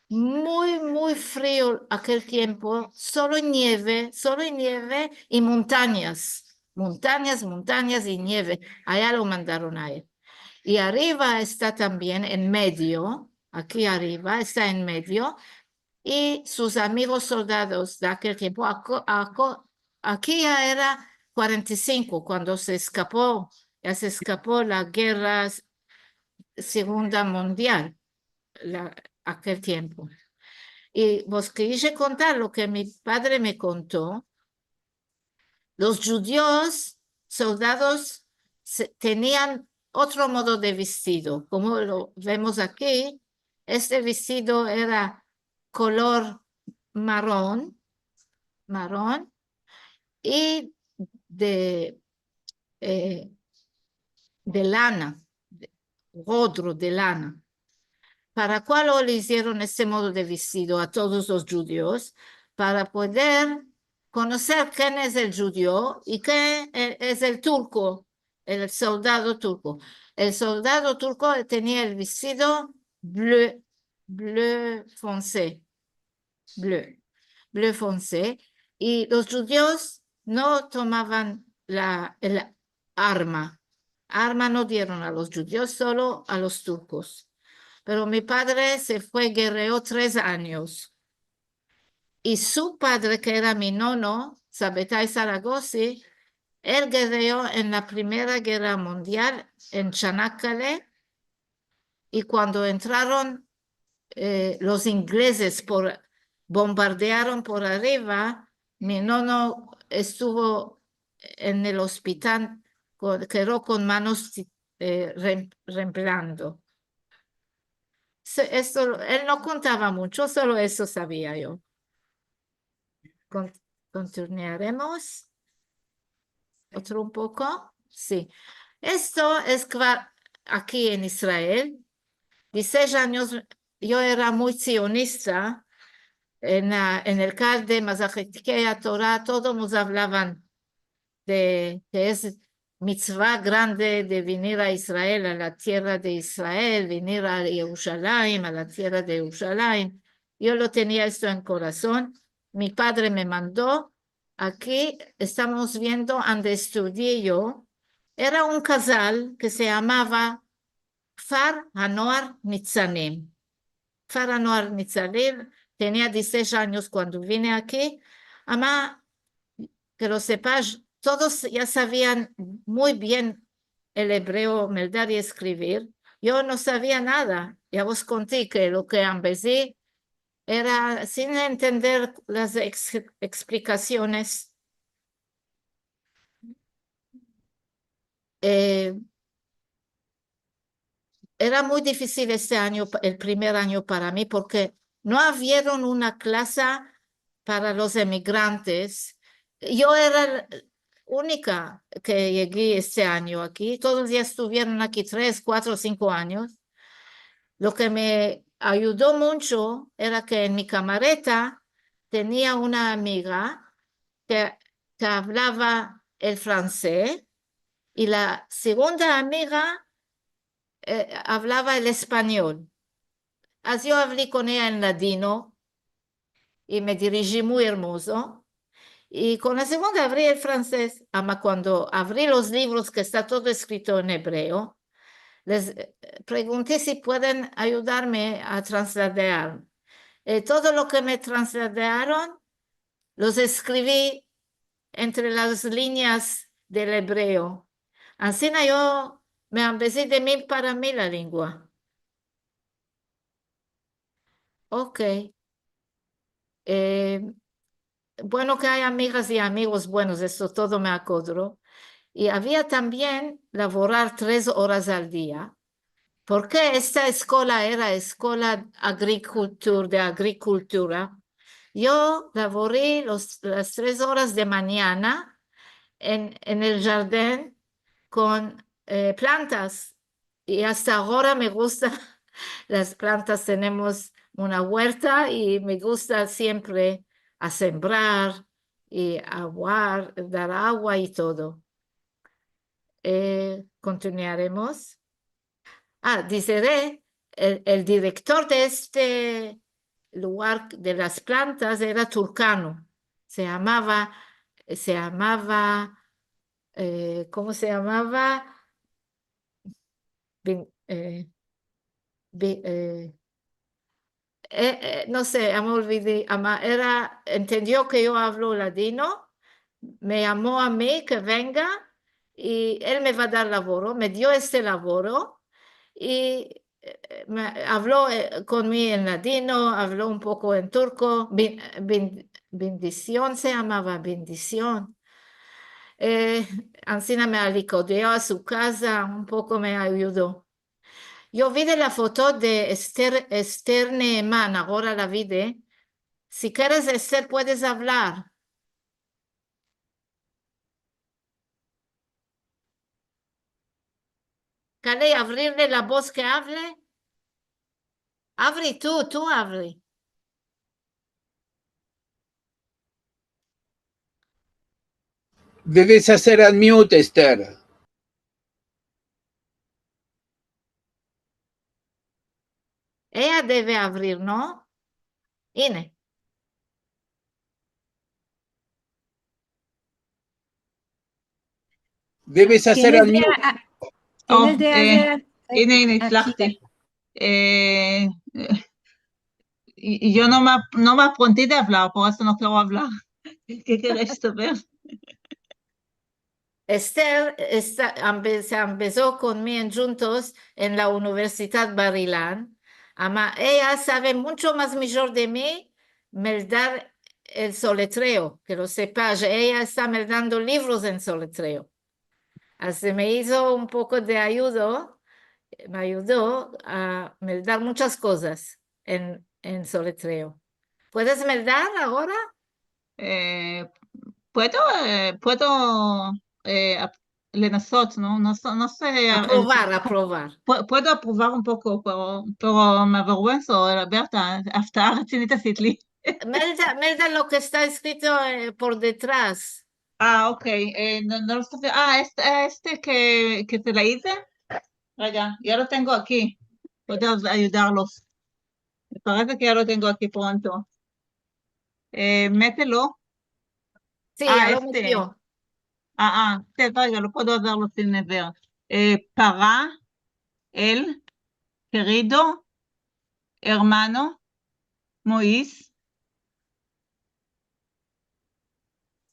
muy, muy frio akel tiempo, solo nieve, solo nieve i montanyas, montanyas, montanyas i nieve. Aya lo mandaron a el. I ariva esta tambien en medio, aki ariva esta en medio, i sus amigos soldados de akel tiempo, ako-, ako-, aki ya era kuarenta i sinko, kuando se eskapo, ya se eskapo la gerra s-, segunda mundial, la, akel tiempo. I vos kerish kontar lo ke mi padre me konto. Los djudios, soldados, se, tenian otro modo de vestido. Komo lo vemos aki, este vestido era kolor maron, maron, i de, eh, de lana, de, godro de lana. Para kual lo izieron este modo de vestido a todos los djudios? Para poder konoser ken es el djudio i ken e-, es el turko, el soldado turko. El soldado turko tenia el vestido bleu, bleu foncé, bleu, bleu foncé, i los djudios no tomavan la, el arma. Arma no dieron a los djudios, solo a los turkos. Pero mi padre se fue, gerreo tres anyos. I su padre, ke era mi nono, Sabetai Saragosi, el gerreo en la Primera Gerra Mundial en Çanakkale, i kuando entraron, eh, los inglezes por, bombardearon por ariva, mi nono estuvo en el ospital ko-, kero kon manos ti-, eh, rem-, remblando. Se-, esto, el no kontava muncho, solo eso savia yo. Kon-, kontinuaremos. Otro un poko. Si. Esto es kva-, aki en Israel. Dizisesh anyos yo era muy tsionista. En la, en el kal de Mazahedikei Torah, todos mos avlavan de, ke es mitzva grande de venir a Israel, a la tierra de Israel, venir a Yerushalayim, a la tierra de Yerushalayim. Yo lo tenia esto en korason. Mi padre me mando. Aki estamos viendo ande estudie yo. Era un kazal ke se yamava Kfar Hanoar Nitzanim. Kfar Hanoar Nitzanim, tenia dizisesh anyos kuando vine aki. Ama, ke lo sepash, todos ya savian muy bien el ebreo, meldar i eskrivir. Yo no savia nada. Ya vos konti ke lo ke ambezi era sin entender las eks-, eksplikasiones. Eh, era muy difisil este anyo, el primer anyo para mi, porke no avieron una klasa para los emigrantes. Yo era la unika ke yegi este anyo aki. Todos ya estuvieron aki tres, kuatro, sinko anyos. Lo ke me ayudo muncho era ke en mi kamareta tenia una amiga ke, ke avlava el fransez, i la segunda amiga, eh, avlava el espanyol. Azi yo avli kon eya en ladino, i me diriji muy ermozo. I kon la segunda avri el fransez, ama kuando avri los livros ke esta todo eskrito en ebreo, les, eh, pregunti si pueden ayudarme a transladear. Eh, todo lo ke me transladearon, los eskrivi entre las linyas del ebreo. Ansina yo me ambezi de mi para mi la lengua. Ok. Eh, bueno ke ay amigas i amigos buenos, esto todo me akodro. I avia tambien lavorar tres oras al dia. Porke esta eskola era eskola agrikultur-, de agrikultura, yo lavori los, las tres oras de manyana en, en el jarden kon, eh, plantas. I asta agora me gusta las plantas. Tenemos una uerta i me gusta siempre a sembrar i aguar, dar agua i todo. Eh, kontinuaremos. Ah, dizere, el, el direktor de este lugar de las plantas era turkano. Se yamava, se yamava, eh, komo se yamava? Bin-, eh, bi-, eh, eh, eh, no se, ya me olvidi, ama era, entendio ke yo avlo ladino, me yamo a mi ke venga, i el me va dar lavoro, me dio este lavoro, i, eh, me, avlo, eh, kon mi en ladino, avlo un poko en turko, bin-, bin-, bindision se yamava, bindision. Eh, ansina me alikodio a su kaza, un poko me ayudo. Yo vi de la foto de Ester, Ester Neeman, agora la vi de. Si keres, Ester, puedes avlar. Kale avrirle la boz ke avle? Avri tu, tu avri. Deves azer unmute, Ester. Eya deve avrir, no? Ine. Deves azer unmute. Oh, eh, ine, ine, atslahti. Eh, i-, yo no me, no me apronti de avlar, por esto no kero avlar. Ke keres saver? Ester esta, ambe-, se ambezo kon mi en djuntos en la Universidad Bar Ilan, ama eya save muncho mas mijor de mi meldar el soletreo, ke lo sepas, eya esta meldando livros en soletreo. Asi me izo un poko de ayudo, me ayudo a meldar munchas kozas en, en soletreo. Puedes meldar agora? Eh, puedo, eh, puedo, eh, ap-, lenasot, no? No se, no se, eh, aprovar, aprovar. Pu-, puedo aprovar un poko, pero, pero me averguenso, Roberta, afta retsinit asiti li. Melda, melda lo ke esta eskrito, eh, por detras. Ah, ok. Eh, no, no lo esto, ah, este, este ke, ke te la ize. Rega, ya lo tengo aki. Puedo ayudarlos. Me parese ke ya lo tengo aki pronto. Eh, metelo. Si, ah, ya lo metio. Ah, ah, te, rega, lo puedo azerlo sin ver. Eh, para, el, kerido, ermano, Moiz,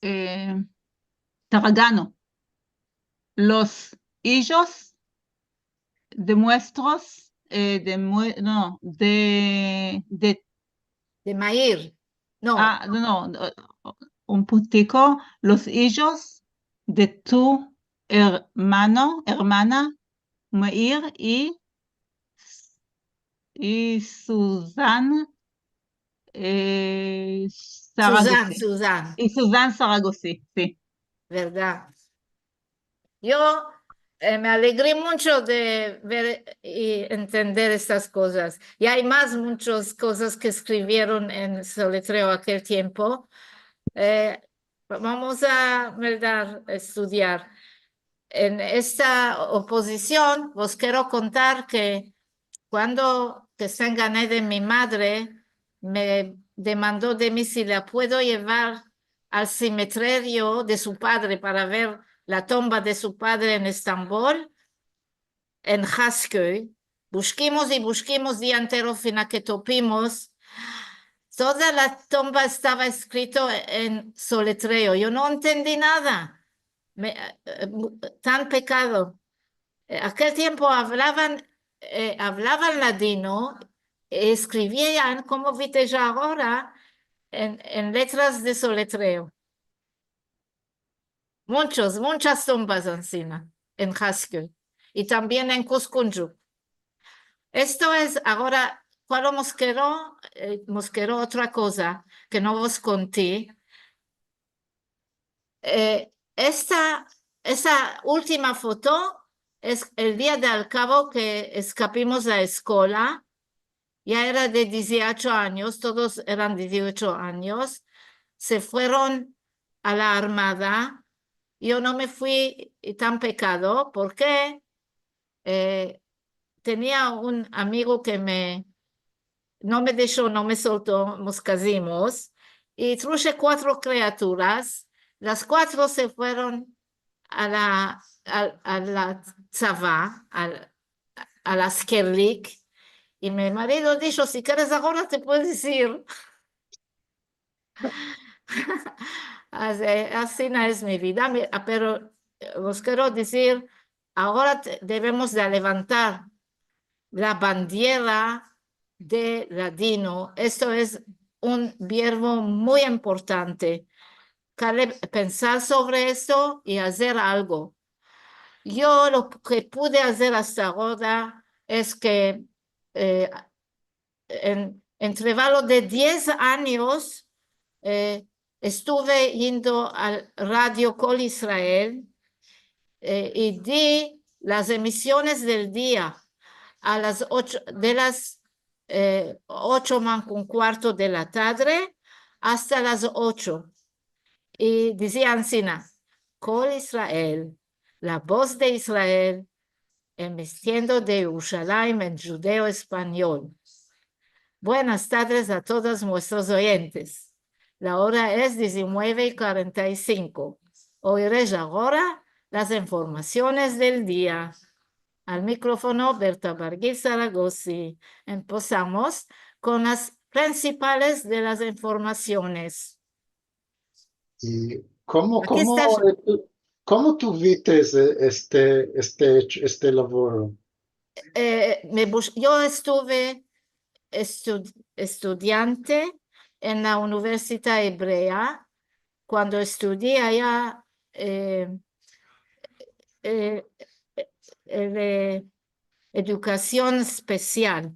eh, Taragano. Los ijos de muestros, eh, de mue-, no, de, de... De Mair. No. Ah, no, no, un putiko. Los ijos de tu ermano, ermana, Mair i, i Suzan, eh, Saragosi. Suzan, Suzan. I Suzan Saragosi, si. Verdad. Yo, eh, me alegri muncho de ver i entender estas kozas. I ay mas munchas kozas ke eskrivieron en soletreo akel tiempo. Eh, vamos a meldar, estudiar. En esta opozision, vos kero kontar ke kuando ke se engane de mi madre, me demando de mi si la puedo yevar al simeterio de su padre para ver la tumba de su padre en Estambol, en Hasköy. Bushkimos i bushkimos dia entero fina ke topimos. Toda la tumba estava eskrito en soletreo. Yo no entendi nada. Me, eh, eh, tan pekado. Eh, akel tiempo avlavan, eh, avlavan ladino, eh, eskrivian komo viste agora en, en letras de soletreo. Munchos, munchas tumbas ansina en Hasköy i tambien en Kuzguncuk. Esto es, agora, kualo mos kero? Eh, mos kero otra koza ke no vos konti. Eh, esta, esa ultima foto es el dia de al kavo ke eskapimos la eskola. Ya era de diziocho anyos, todos eran diziocho anyos. Se fueron a la armada. Yo no me fui tan pekado, porke, eh, tenia un amigo ke me, no me desho, no me solto, mos kazimos, i trushe kuatro kriaturas, las kuatro se fueron a la, a, a la tsava, al, al askerlik, i mi marido disho, "Si keres agora te puedes ir." Asi, asina es mi vida, mi, ah, pero, eh, vos kero dizir, agora te, devemos de levantar la bandiera de ladino. Esto es un vierbo muy importante. Kale pensar sovre esto i azer algo. Yo lo ke pude azer asta agora es ke, eh, en, en intervalo de diez anyos, eh, estuve yendo al radio Kol Israel, eh, i di las emisiones del dia a las ocho, de las, eh, ocho manko un kuarto de la tadre asta las ocho. I dizia ansina, Kol Israel, la voz de Israel, emitiendo de Yerushalayim en djudeo-espanyol. Buenas tadres a todos muestros oyentes. La ora es dizinueve i kuarenta i sinko. Oiresh agora las informasiones del dia. Al mikrofono, Berta Bargil Saragosi. Empesamos kon las prinsipales de las informasiones. I komo, Aki komo, esta. Eh, tu, komo tuvites, eh, este, este echo, este lavoro? Eh, me bus-, yo estuve estu-, estudiante en la Universidad Ebrea, kuando estudii aya, eh, eh, eh, eh, edukasion espesial.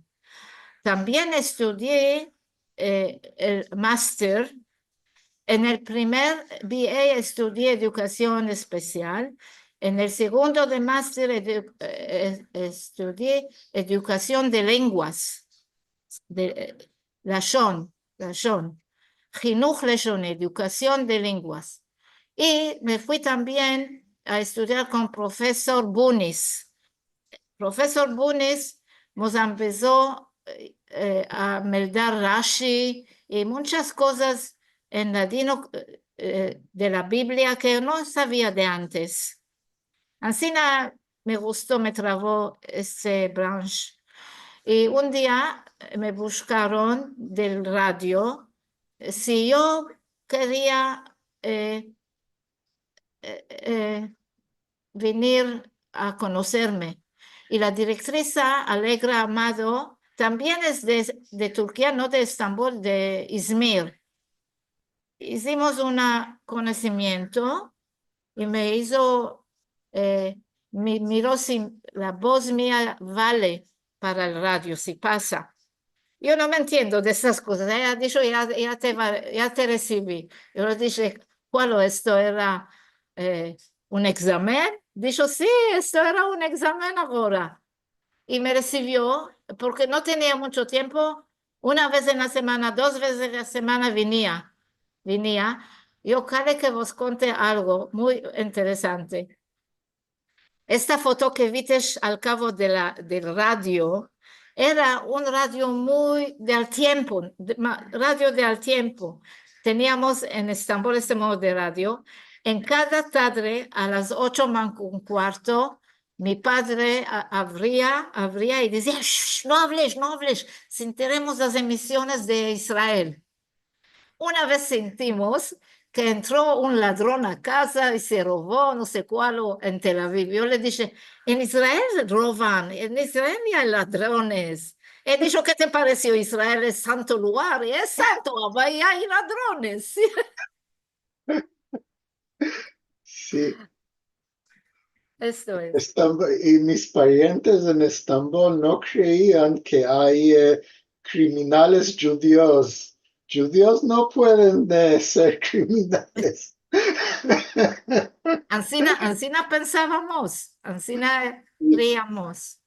Tambien estudii, eh, el master. En el primer B A estudii edukasion espesial. En el segundo de master edu-, eh, estudii edukasion de lenguas, de, eh, lashon, lashon, hinuh lashon, edukasion de lenguas. I me fui tambien a estudiar kon profesor Bunis. Profesor Bunis mos empeso, eh, a meldar Rashi i munchas kozas en ladino, eh, de la Biblia ke no savia de antes. Ansina me gusto, me travo ese branch. I un dia me bushkaron del radio, eh, si yo keria, eh, eh, eh, venir a konoserme. I la direktrisa, Alegra Amado, tambien es de, de Turkia, no de Estambol, de Izmir. Izimos un konosimiento i me izo, eh, mi-, miro si la voz mia vale para el radio, si pasa. Yo no me entiendo de esas kozas. Eya disho, "Ya, ya te va, ya te resivi." Yo le dishe, "Kualo? Esto era, eh, un egzamen?" Disho, "Si, esto era un egzamen agora." I me resivio, porke no tenia muncho tiempo. Una vez en la semana, dos vezes en la semana venia, venia. Yo kale ke vos konte algo muy interesante. Esta foto ke vites al kavo de la, del radio, era un radio muy de al tiempo, de, ma-, radio de al tiempo. Teniamos en Estambol este modo de radio. En kada tadre, a las ocho manko un kuarto, mi padre a-, avria, avria i dizia, "Shh, no avlesh, no avlesh, sintiremos las emisiones de Israel." Una vez sintimos ke entro un ladron a kaza i se rovo, no se kualo, en Tel Aviv. Yo le dishe, "En Israel rovan, en Israel no ay ladrones." El disho, "Ke te paresio? Israel es santo lugar, i es santo, ava i ay ladrones." Si. Esto es. Estambo-, i mis parientes en Estambol no kreian ke ay, e, kriminales djudios. Djudios no pueden, e, ser kriminales. Ansina, ansina pensavamos, ansina kreiamos.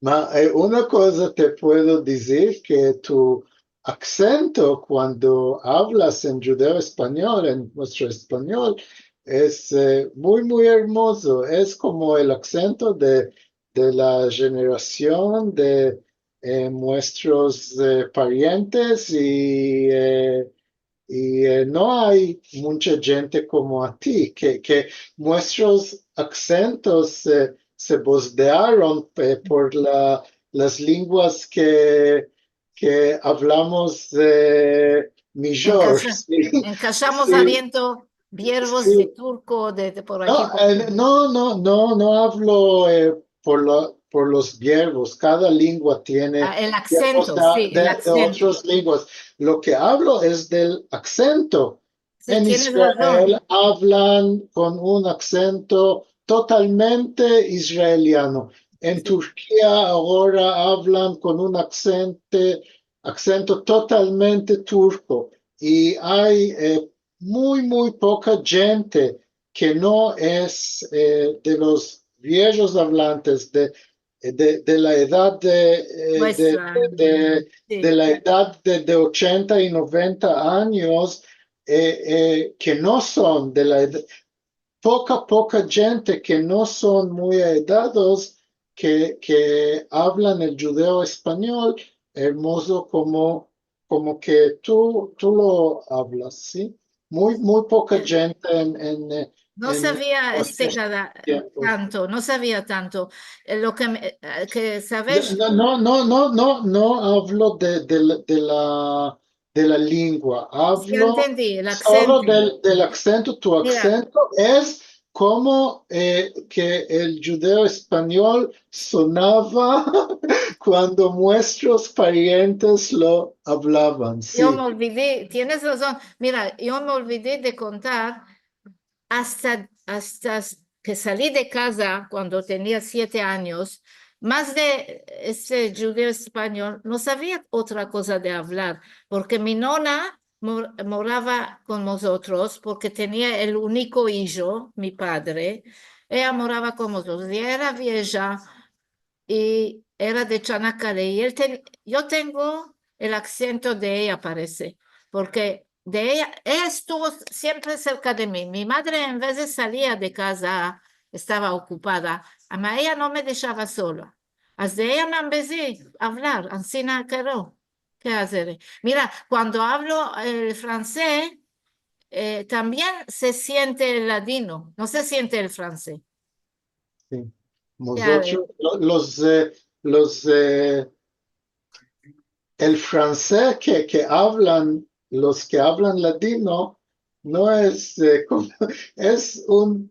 Ma, e, una koza te puedo dizir, ke tu aksento kuando avlas en djudeo-espanyol, en muestro-espanyol, es, e, muy, muy ermozo. Es komo el aksento de, de la jenerasion de, e, muestros, e, parientes i, e, i, e, no ay muncha djente komo a ti, ke, ke muestros aksentos, e, se bozdearon, e, por la, las lenguas ke, ke avlamos, e, mijor, Enkasha-, si. enkashamos Si. adentro verbos Si. de turko, de, de por aki, No, por e, ali. no, no, no, no avlo, e, por lo, por los verbos. Kada lengua tiene Ah, el verbos aksento, de, si, el de, de aksento. otras lenguas. Lo ke avlo es del aksento. Si, En tienes Israel razon. avlan kon un aksento totalmente israeliano. En Si. Turkia agora avlan kon un aksente-, aksento totalmente turko. I ay, e, muy, muy poka djente ke no es, e, de los viejos avlantes, de, de, de la edad de, e, de, Muestra. de, de, Si. de la edad de, de ochenta i noventa anyos, e, e, ke no son de la ed-, poka, poka djente ke no son muy aedados, ke, ke avlan el djudeo-espanyol ermozo komo, komo ke tu, tu lo avlas, si? Muy, muy poka E, djente en, en, e, no en savia este estos kada-, tiempos. tanto, no savia tanto. E, lo ke me, e, ke No, saves, no, no, no, no, no, no avlo de, de la, de la, de la lengua, si avlo entendi, el solo aksento. del, del aksento. Tu Mira. Aksento es komo, e, ke el djudeo-espanyol sonava kuando muestros parientes lo avlavan, si. Yo me olvidi, tienes razon. Mira, yo me olvidi de kontar, asta, asta s-, ke sali de kaza kuando tenia siete anyos, mas de este djudeo-espanyol, no savia otra koza de avlar, porke mi nona mor-, morava kon mozotros, porke tenia el uniko ijo, mi padre, eya morava kon mozotros, i era vieja, i era de Chanakale, i el ten-, yo tengo el aksento de eya, parese, porke de eya, eya estuvo siempre serka de mi. Mi madre, en vez de salir de kaza, estava okupada, ama eya no me deshava sola. Asta de eya me ambezi avlar, ansina kero. Ke azer? Mira, kuando avlo el fransez, e, tambien se siente el ladino, no se siente el fransez. Si. Ke azer? Mozotros, lo-, los, e, los, e, el fransez ke, ke avlan, los ke avlan ladino, no es, e, komo, es un,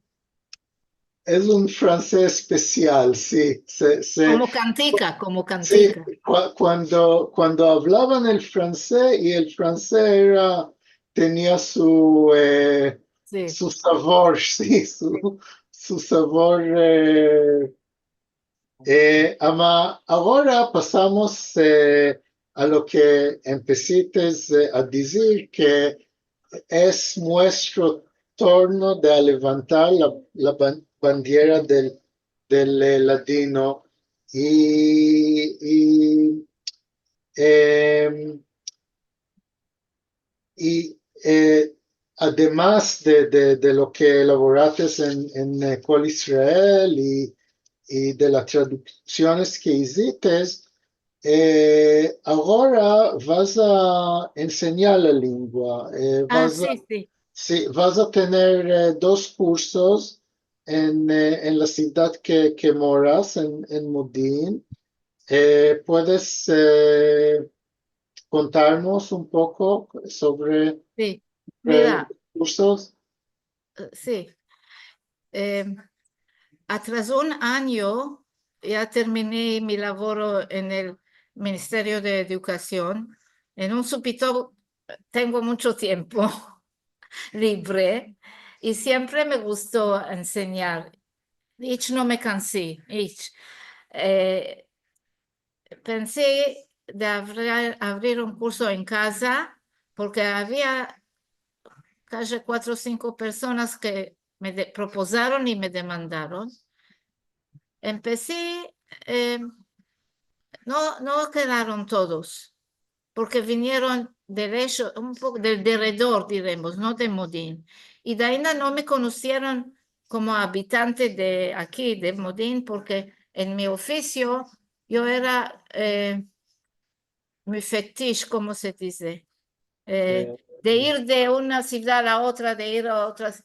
es un fransez espesial, si. Se, se, Komo kantika, komo si, kantika. kua-, kuando, kuando avlavan el fransez, i el fransez era, tenia su, e, Si. su savor, si, su, su savor, e, e, ama agora pasamos, e, a lo ke empesites, e, a dizir, ke es muestro torno de alevantar la, la ban-, bandiera del, del, e, ladino. I, i, em, I, e, ademas de, de, de lo ke elaborates en, en, e, Kol Israel i, i de las traduksiones ke izites, e, agora vas a ensenyar la lengua, e, Ah, vas a, si, si. si, vas a tener, e, dos kursos en, e, en la sivdad ke, ke moras, en, en Modin. E, puedes, e, kontarmos un poko sovre, Si. sovre Mira, kursos? e, si. Em, atras un anyo ya termini mi lavoro en el Ministerio de Edukasion. En un supito tengo muncho tiempo libre i siempre me gusto ensenyar. ich no me kansi, ich. E, pensi de avrir, avrir un kurso en kaza, porke avia kaji kuatro o sinko personas ke me de-, propozaron i me demandaron. Empesi, e, no, no kedaron todos, porke vinieron del esho, un poko del deredor, diremos, no de Modin. I de ainda no me konosieron komo abitante de aki, de Modin, porke en mi ofisio yo era, e, mi fetish, komo se dize? E, de ir de una sivdad a la otra, de ir a otras,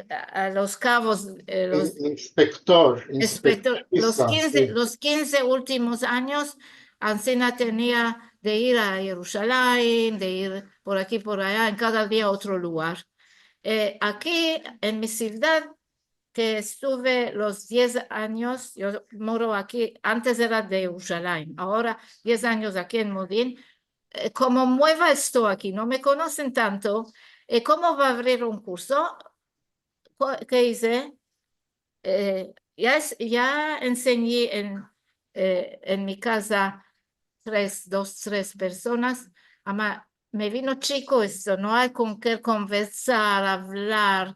a, a los kavos, e, los In-, inspektor, inspektor, los inspektorisa, kinze, si. Los kinze ultimos anyos, ansina tenia de ir a Yerushalayim, de ir por aki, por aya, en kada dia otro lugar. E, aki, en mi sivdad, ke estuve los diez anyos, yo moro aki, antes era de Yerushalayim, agora diez anyos aki en Modin, e, komo mueva esto aki, no me konosen tanto, e, komo va avrir un kurso? Ko-, ke ize? E, ya es-, ya ensenyi en, e, en mi kaza tres, dos, tres personas, ama me vino chiko esto, no ay kon ke konversar, avlar.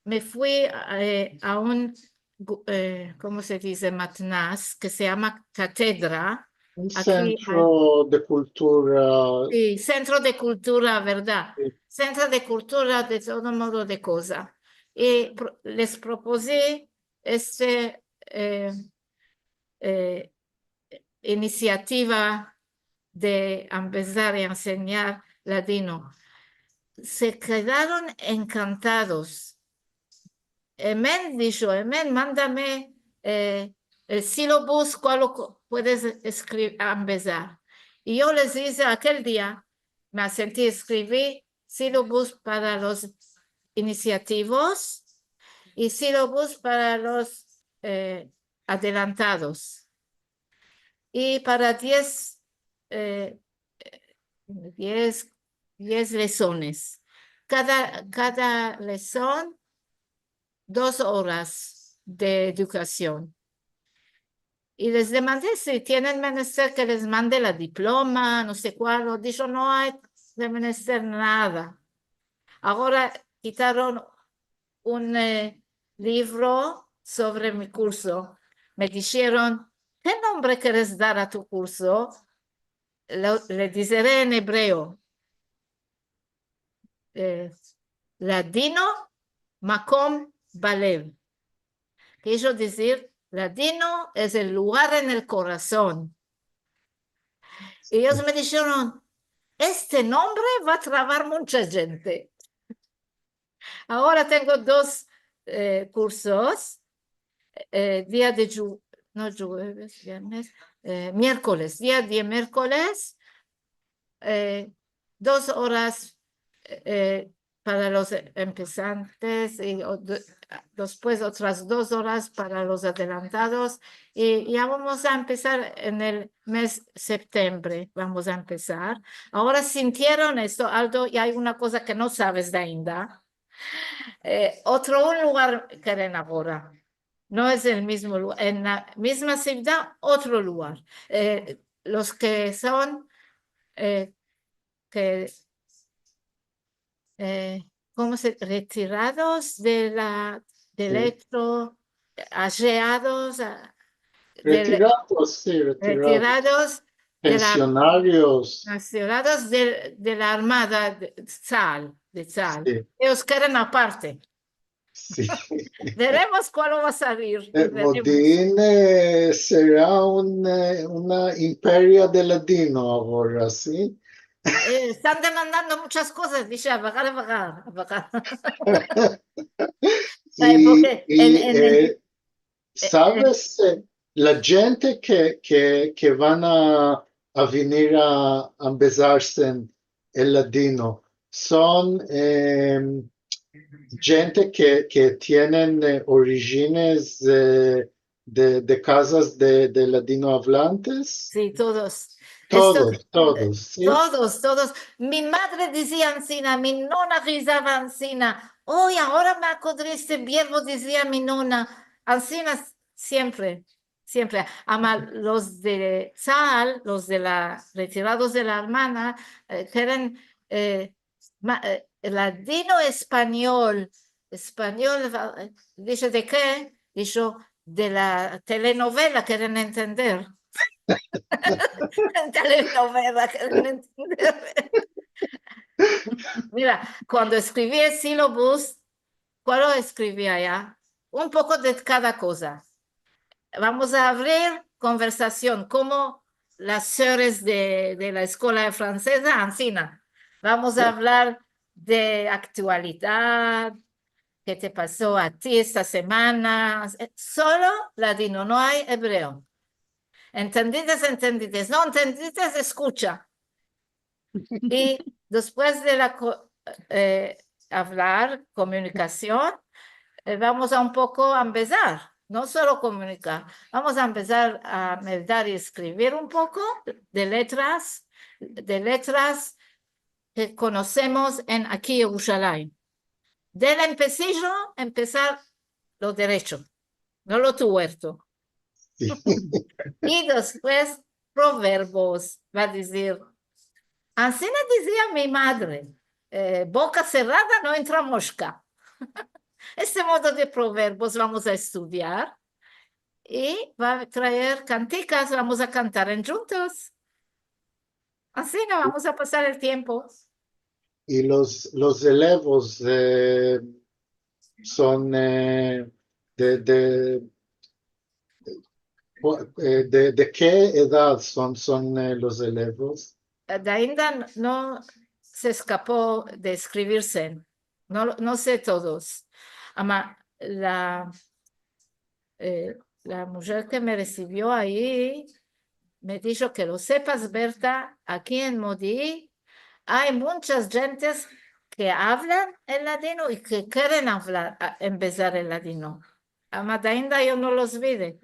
Me fui, e, a un gu-, e, komo se dize? Matnas, ke se yama Katedra. Un aki, sentro de kultura. Si, sentro de kultura, verdad? Si. Sentro de kultura de todo modo de koza. I pro-, les propozi este, e, e, inisiativa de ambezar i ensenyar ladino. Se kedaron enkantados. Emen, disho, Emen, mandame, e, el silobus, kual lo ko-, puedes eskri-, ambezar. I yo les ize akel dia, me asenti, eskrivi silobus para los inisiativos i silobus para los, e, adelantados. I para diez, e, diez, diez lesones. Kada, kada leson, dos oras de edukasion. I les demandi si tienen menester ke les mande la diploma, no se kual, o disho, no ay de menester nada. Agora kitaron un, e, livro sovre mi kurso. Me disheron, ke nombre keres dar a tu kurso? Lo, le dizere en ebreo, e, Ladino, makom balev. Kijo dizir, ladino es el lugar en el korason. I eyos me disheron, este nombre va a travar muncha djente. Agora tengo dos, e, kursos, e, dia de dju-, no, djueves, viernes, e, mierkoles, dia de mierkoles, e, dos oras, e, para los empesantes i o-, de-, despues otras dos oras para los adelantados. I ya vamos a empesar en el mez septembre, vamos a empesar. Agora sintieron esto, Aldo, i ay una koza ke no saves de ainda. E, otro un lugar keren agora. No es el mizmo lu-, en la mizma sivdad, otro lugar. E, los ke son, e, ke, e, komo se, retirados de la, del etno, ajeados, a, del, retirados, si, retirados. Retirados de la, pensionarios. Pensionados de, de la armada, de Tsal, de Tsal. Si. Eyos keren aparte. Si. Veremos kual va a salir. E, veremos. Modin, e, sera un, e, una imperia de ladino agora, si? E, estan demandando munchas kozas, dishe, avagar, avagar, avagar. Si, porke i, en, en, e, saves, e, la djente ke, ke, ke van a, a venir a ambezarse en el ladino son, em, djente ke, ke tienen, e, orijines, e, de, de kazas de, de ladino avlantes? Si, todos. Todos, todos, si? Todos, todos. Mi madre dizia ansina, mi nona gizava ansina. Oy, agora me akodriste, viervo, dizia mi nona. ansina siempre, siempre. Ama los de Tsahal, los de la, retirados de la Armana, e, keren, e, ma-, e, ladino-espanyol, espanyol, va-, dishe, de ke? Disho, de la telenovela keren entender. Telenovela keren entender. Mira, kuando eskrivi el silobus, kualo eskrivi aya? Un poko de kada koza. Vamos a avrir konversasion, komo las sores de, de la eskola franseza, ansina. Vamos a avlar de aktualidad, ke te paso a ti esta semana. Solo ladino, no ay ebreo. Entendides, entendides. No entendides, eskucha. I despues de la ko-, e, avlar, komunikasion, e, vamos a un poko ambezar, no solo komunikar, vamos a ambezar a meldar i eskrivir un poko de letras, de letras ke konosemos en aki Yerushalayim. Del empesijo, empesar lo derecho, no lo tuerto. Si. I despues, proverbios, va a dizir, ansina dizia mi madre, e, boka serrada no entra moshka. Este modo de proverbios vamos a estudiar i va a traer kantikas, vamos a kantar endjuntos. Ansina vamos a pasar el tiempo. I los, los elevos, e, son, e, de, de, e, de, de ke edad son, son, e, los elevos? E, de ainda no se eskapo de eskrivirse. No, no se todos. Ama la, e, la mujer ke me resivio ayi me disho, ke lo sepas, Berta, aki en Modi ay munchas djentes ke avlan el ladino i ke keren avlar, a, ambezar el ladino. Ama de ainda yo no los vide.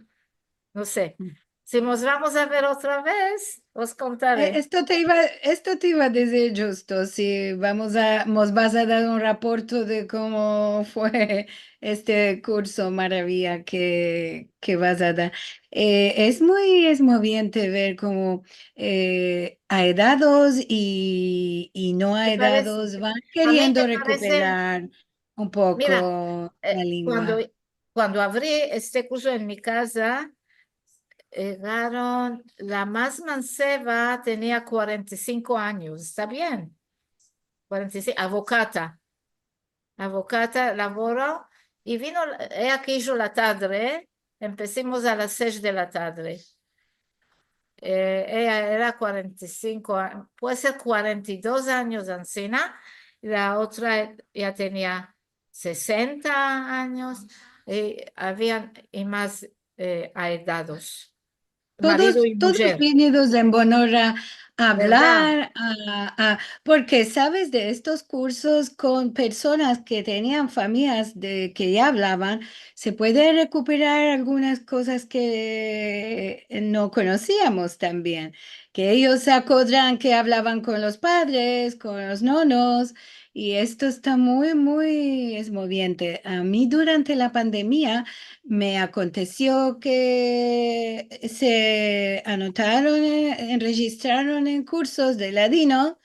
No se. Si mos vamos a ver otra vez, os kontare. E, esto te iva, esto te iva a dizir djusto, si vamos a, mos vas a dar un raporto de komo fue este kurso maraviya ke, ke vas a dar. E, es muy, es moviente ver komo, e, aedados i, i no aedados van keriendo rekuperar un poko la lengua. Kuando avri este kurso en mi kaza, yegaron, la mas manseva tenia kuarenta i sinko anyos, esta bien? Kuarenta i sinko, avokata. Avokata, lavoro, i vino, eya ke izo la tadre, empesimos a las sesh de la tadre. E, eya era kuarenta i sinko a-, puede ser kuarenta i dos anyos ansina, i la otra ya tenia sesenta anyos, i avian, i mas, e, aedados. Todos, marido i mujer. Todos vinidos en bon ora a avlar, a, a, porke, saves, de estos kursos kon personas ke tenian famiyas de, ke ya avlavan, se puede rekuperar algunas kozas ke, e, no konosiamos tambien, ke eyos se akodran ke avlavan kon los padres, kon los nonos, i esto esta muy, muy esmoviente. A mi durante la pandemia me akontesio ke se anotaron, e, enrejistraron en kursos de ladino,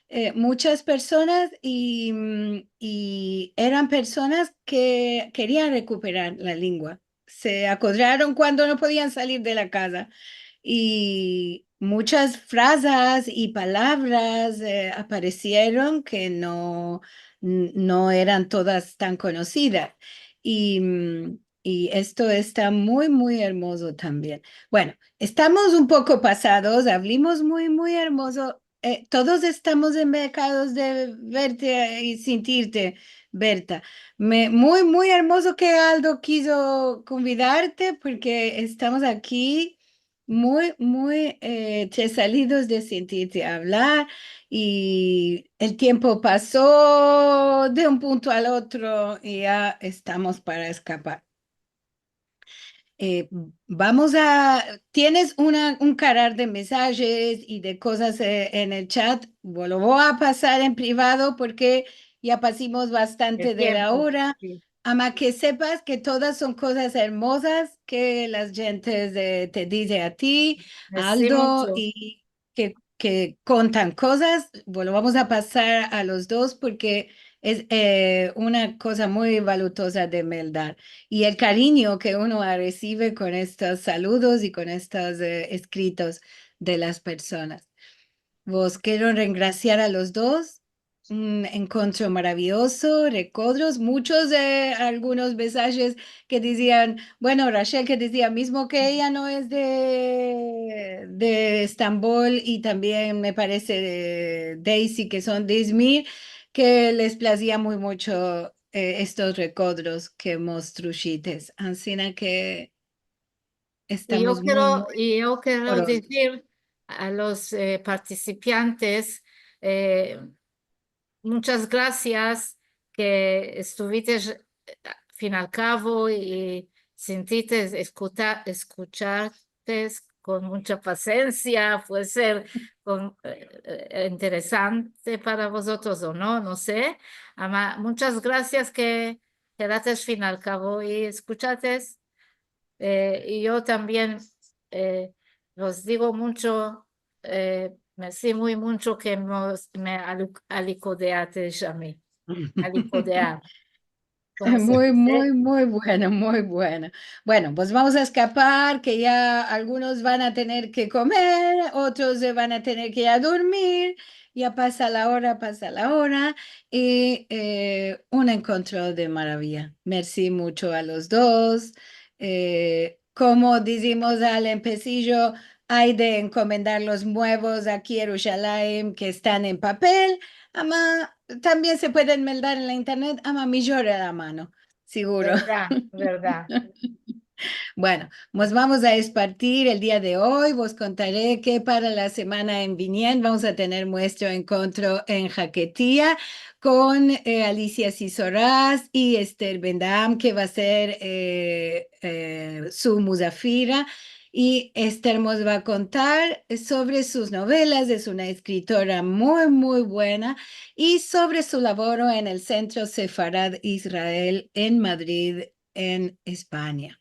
e, munchas personas i, mm, i eran personas ke kerian rekuperar la lengua. Se akodraron kuando no podian salir de la kaza. I munchas frazas i palavras, e, aparesieron ke no, n-, no eran todas tan konosidas. I, mm, i esto esta muy, muy ermozo tambien. Bueno, estamos un poko pasados, avlimos muy, muy ermozo. E, todos estamos embekados de verte i sintirte, Berta. Me, muy, muy ermozo ke Aldo kizo konvidarte, porke estamos aki muy, muy, e, resalidos de sintirte avlar, i el tiempo paso de un punto al otro, i ya estamos para eskapar. E, vamos a, tienes una, un karar de mensajes i de kozas, e, en el chat. Vo-, lo vo a pasar en privado porke ya pasimos bastante de la ora. El tiempo, si. ama ke sepas ke todas son kozas ermozas ke las djentes, eh, te dize a ti, Aldo, i ke, ke kontan kozas. Bueno, vamos a pasar a los dos porke es, eh, una koza muy valutoza de meldar. I el karinyo ke uno resive kon estos saludos i kon estos, eh, eskritos de las personas. Vos kero rengrasiar a los dos. Un enkontro maraviyozo, rekodros. Muchos, eh, algunos mesajes ke dizian, bueno, Rachel ke dizia mizmo ke eya no es de, de Estambol, i tambien me parese de Daisy, ke son de Izmir, ke les plazia muy mucho, eh, estos rekodros ke mos trushites. Ansina ke I yo estamos kero, muy i yo kero orgullosos. Dizir a los, eh, partisipantes, eh, munchas grasias ke estuvites, eh, fin al kavo, i sintites eskuta-, eskuchartes kon muncha pasensia, puede ser kon, eh, eh, interesante para vozotros o no, no se. Ama, munchas grasias ke kerates fin al kavo i eskuchates. Eh, i yo tambien, eh, vos digo muncho, eh, mersi muy muncho ke mos, me alu-, alikodeates a mi. Alikodear. Komo se dize. Muy, muy, muy bueno, muy bueno. Bueno, pues vamos a eskapar, ke ya algunos van a tener ke komer, otros se van a tener ke ir a dormir, ya pasa la ora, pasa la ora, i, eh, un enkontro de maraviya. Mersi muncho a los dos. Eh, komo dizimos al empesijo, ay de enkomendar los muevos aki Yerushalayim ke estan en papel, ama tambien se pueden meldar en la internet, ama mijor a la mano, siguro. Verdad, verdad. Bueno, mos vamos a espartir el dia de oy. Vos kontare ke para la semana en vinien vamos a tener muestro enkontro en Haketia kon, eh, Alicia Sisoraz i Esther Ben Daham, ke va a ser, eh, eh, su muzafira. I Esther mos va a kontar sovre sus novelas, es una eskritora muy, muy buena, i sovre su lavoro en el Sentro Sefarad Israel en Madrid, en Espanya.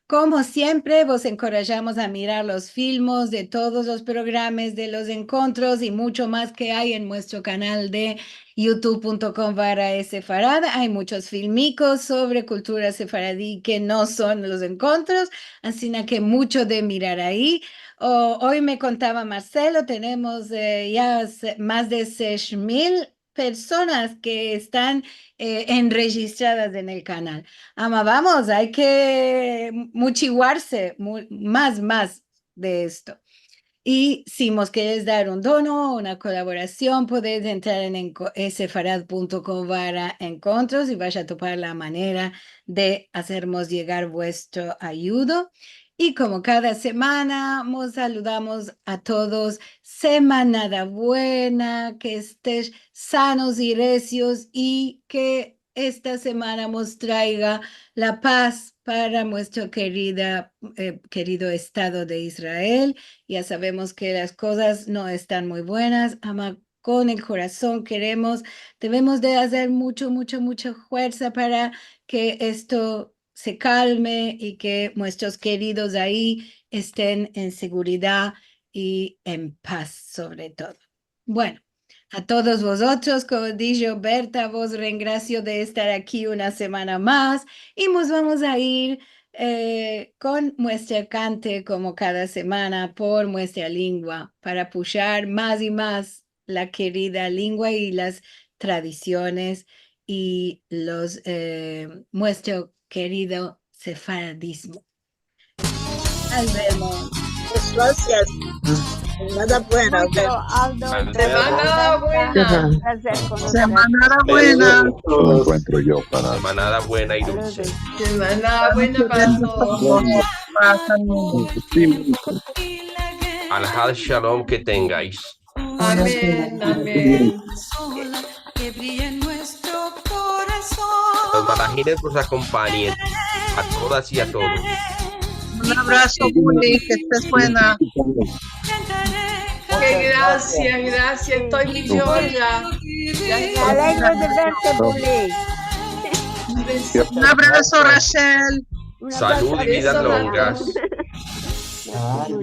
Komo siempre, vos enkorajamos a mirar los filmos de todos los programas de los enkontros i muncho mas ke ay en muestro kanal de youtube punto com barra sefarad. Ay munchos filmikos sovre kultura sefaradi ke no son los enkontros, ansina ke muncho de mirar ayi. O, oy me kontava Marcelo, tenemos, eh, ya se-, mas de sesh mil personas ke estan, eh, enrejistradas en el kanal. Ama vamos, ay ke muchivarse mu-, mas, mas de esto. I si mos keres dar un dono, una kolaborasion, podes entrar en enko-, sefarad punto com barra enkontros i vas a topar la manera de azermos yegar vuestro ayudo. I komo kada semana, mos saludamos a todos. Semanada buena, ke estesh sanos i resios i ke esta semana mos traiga la pas para muestro kerida, eh, kerido Estado de Israel. Ya savemos ke las kozas no estan muy buenas, ama kon el korason keremos, devemos de azer muncho, muncho, muncha fuersa para ke esto se kalme i ke muestros keridos ayi esten en seguridad i en pas, sovre todo. Bueno, a todos vozotros, komo disho Berta, vos rengrasio de estar aki una semana mas, i mos vamos a ir, eh, kon muestra kante, komo kada semana, por muestra lingua, para pushar mas i mas la kerida lingua i las tradisiones i los, eh, muestro kerido sefaradizmo. Nos vemos. Munchas grasias. Semanada buena, ok. Mucho, Aldo. Semanada buena. Plazer konoser. Semanada buena. Lo enkuentro yo para... Semanada buena i dulse. Semanada buena para todos. Alahad shalom ke tengais. Amen, amen. Los malahim vos akompanyen a todas i a todos. Un abraso, Buli, ke estes buena. Ke grasia, grasia, esto es mi Georgia. Me alegro de verte, Buli. Un abraso, Rachel. Salud i vidas longas. Ay,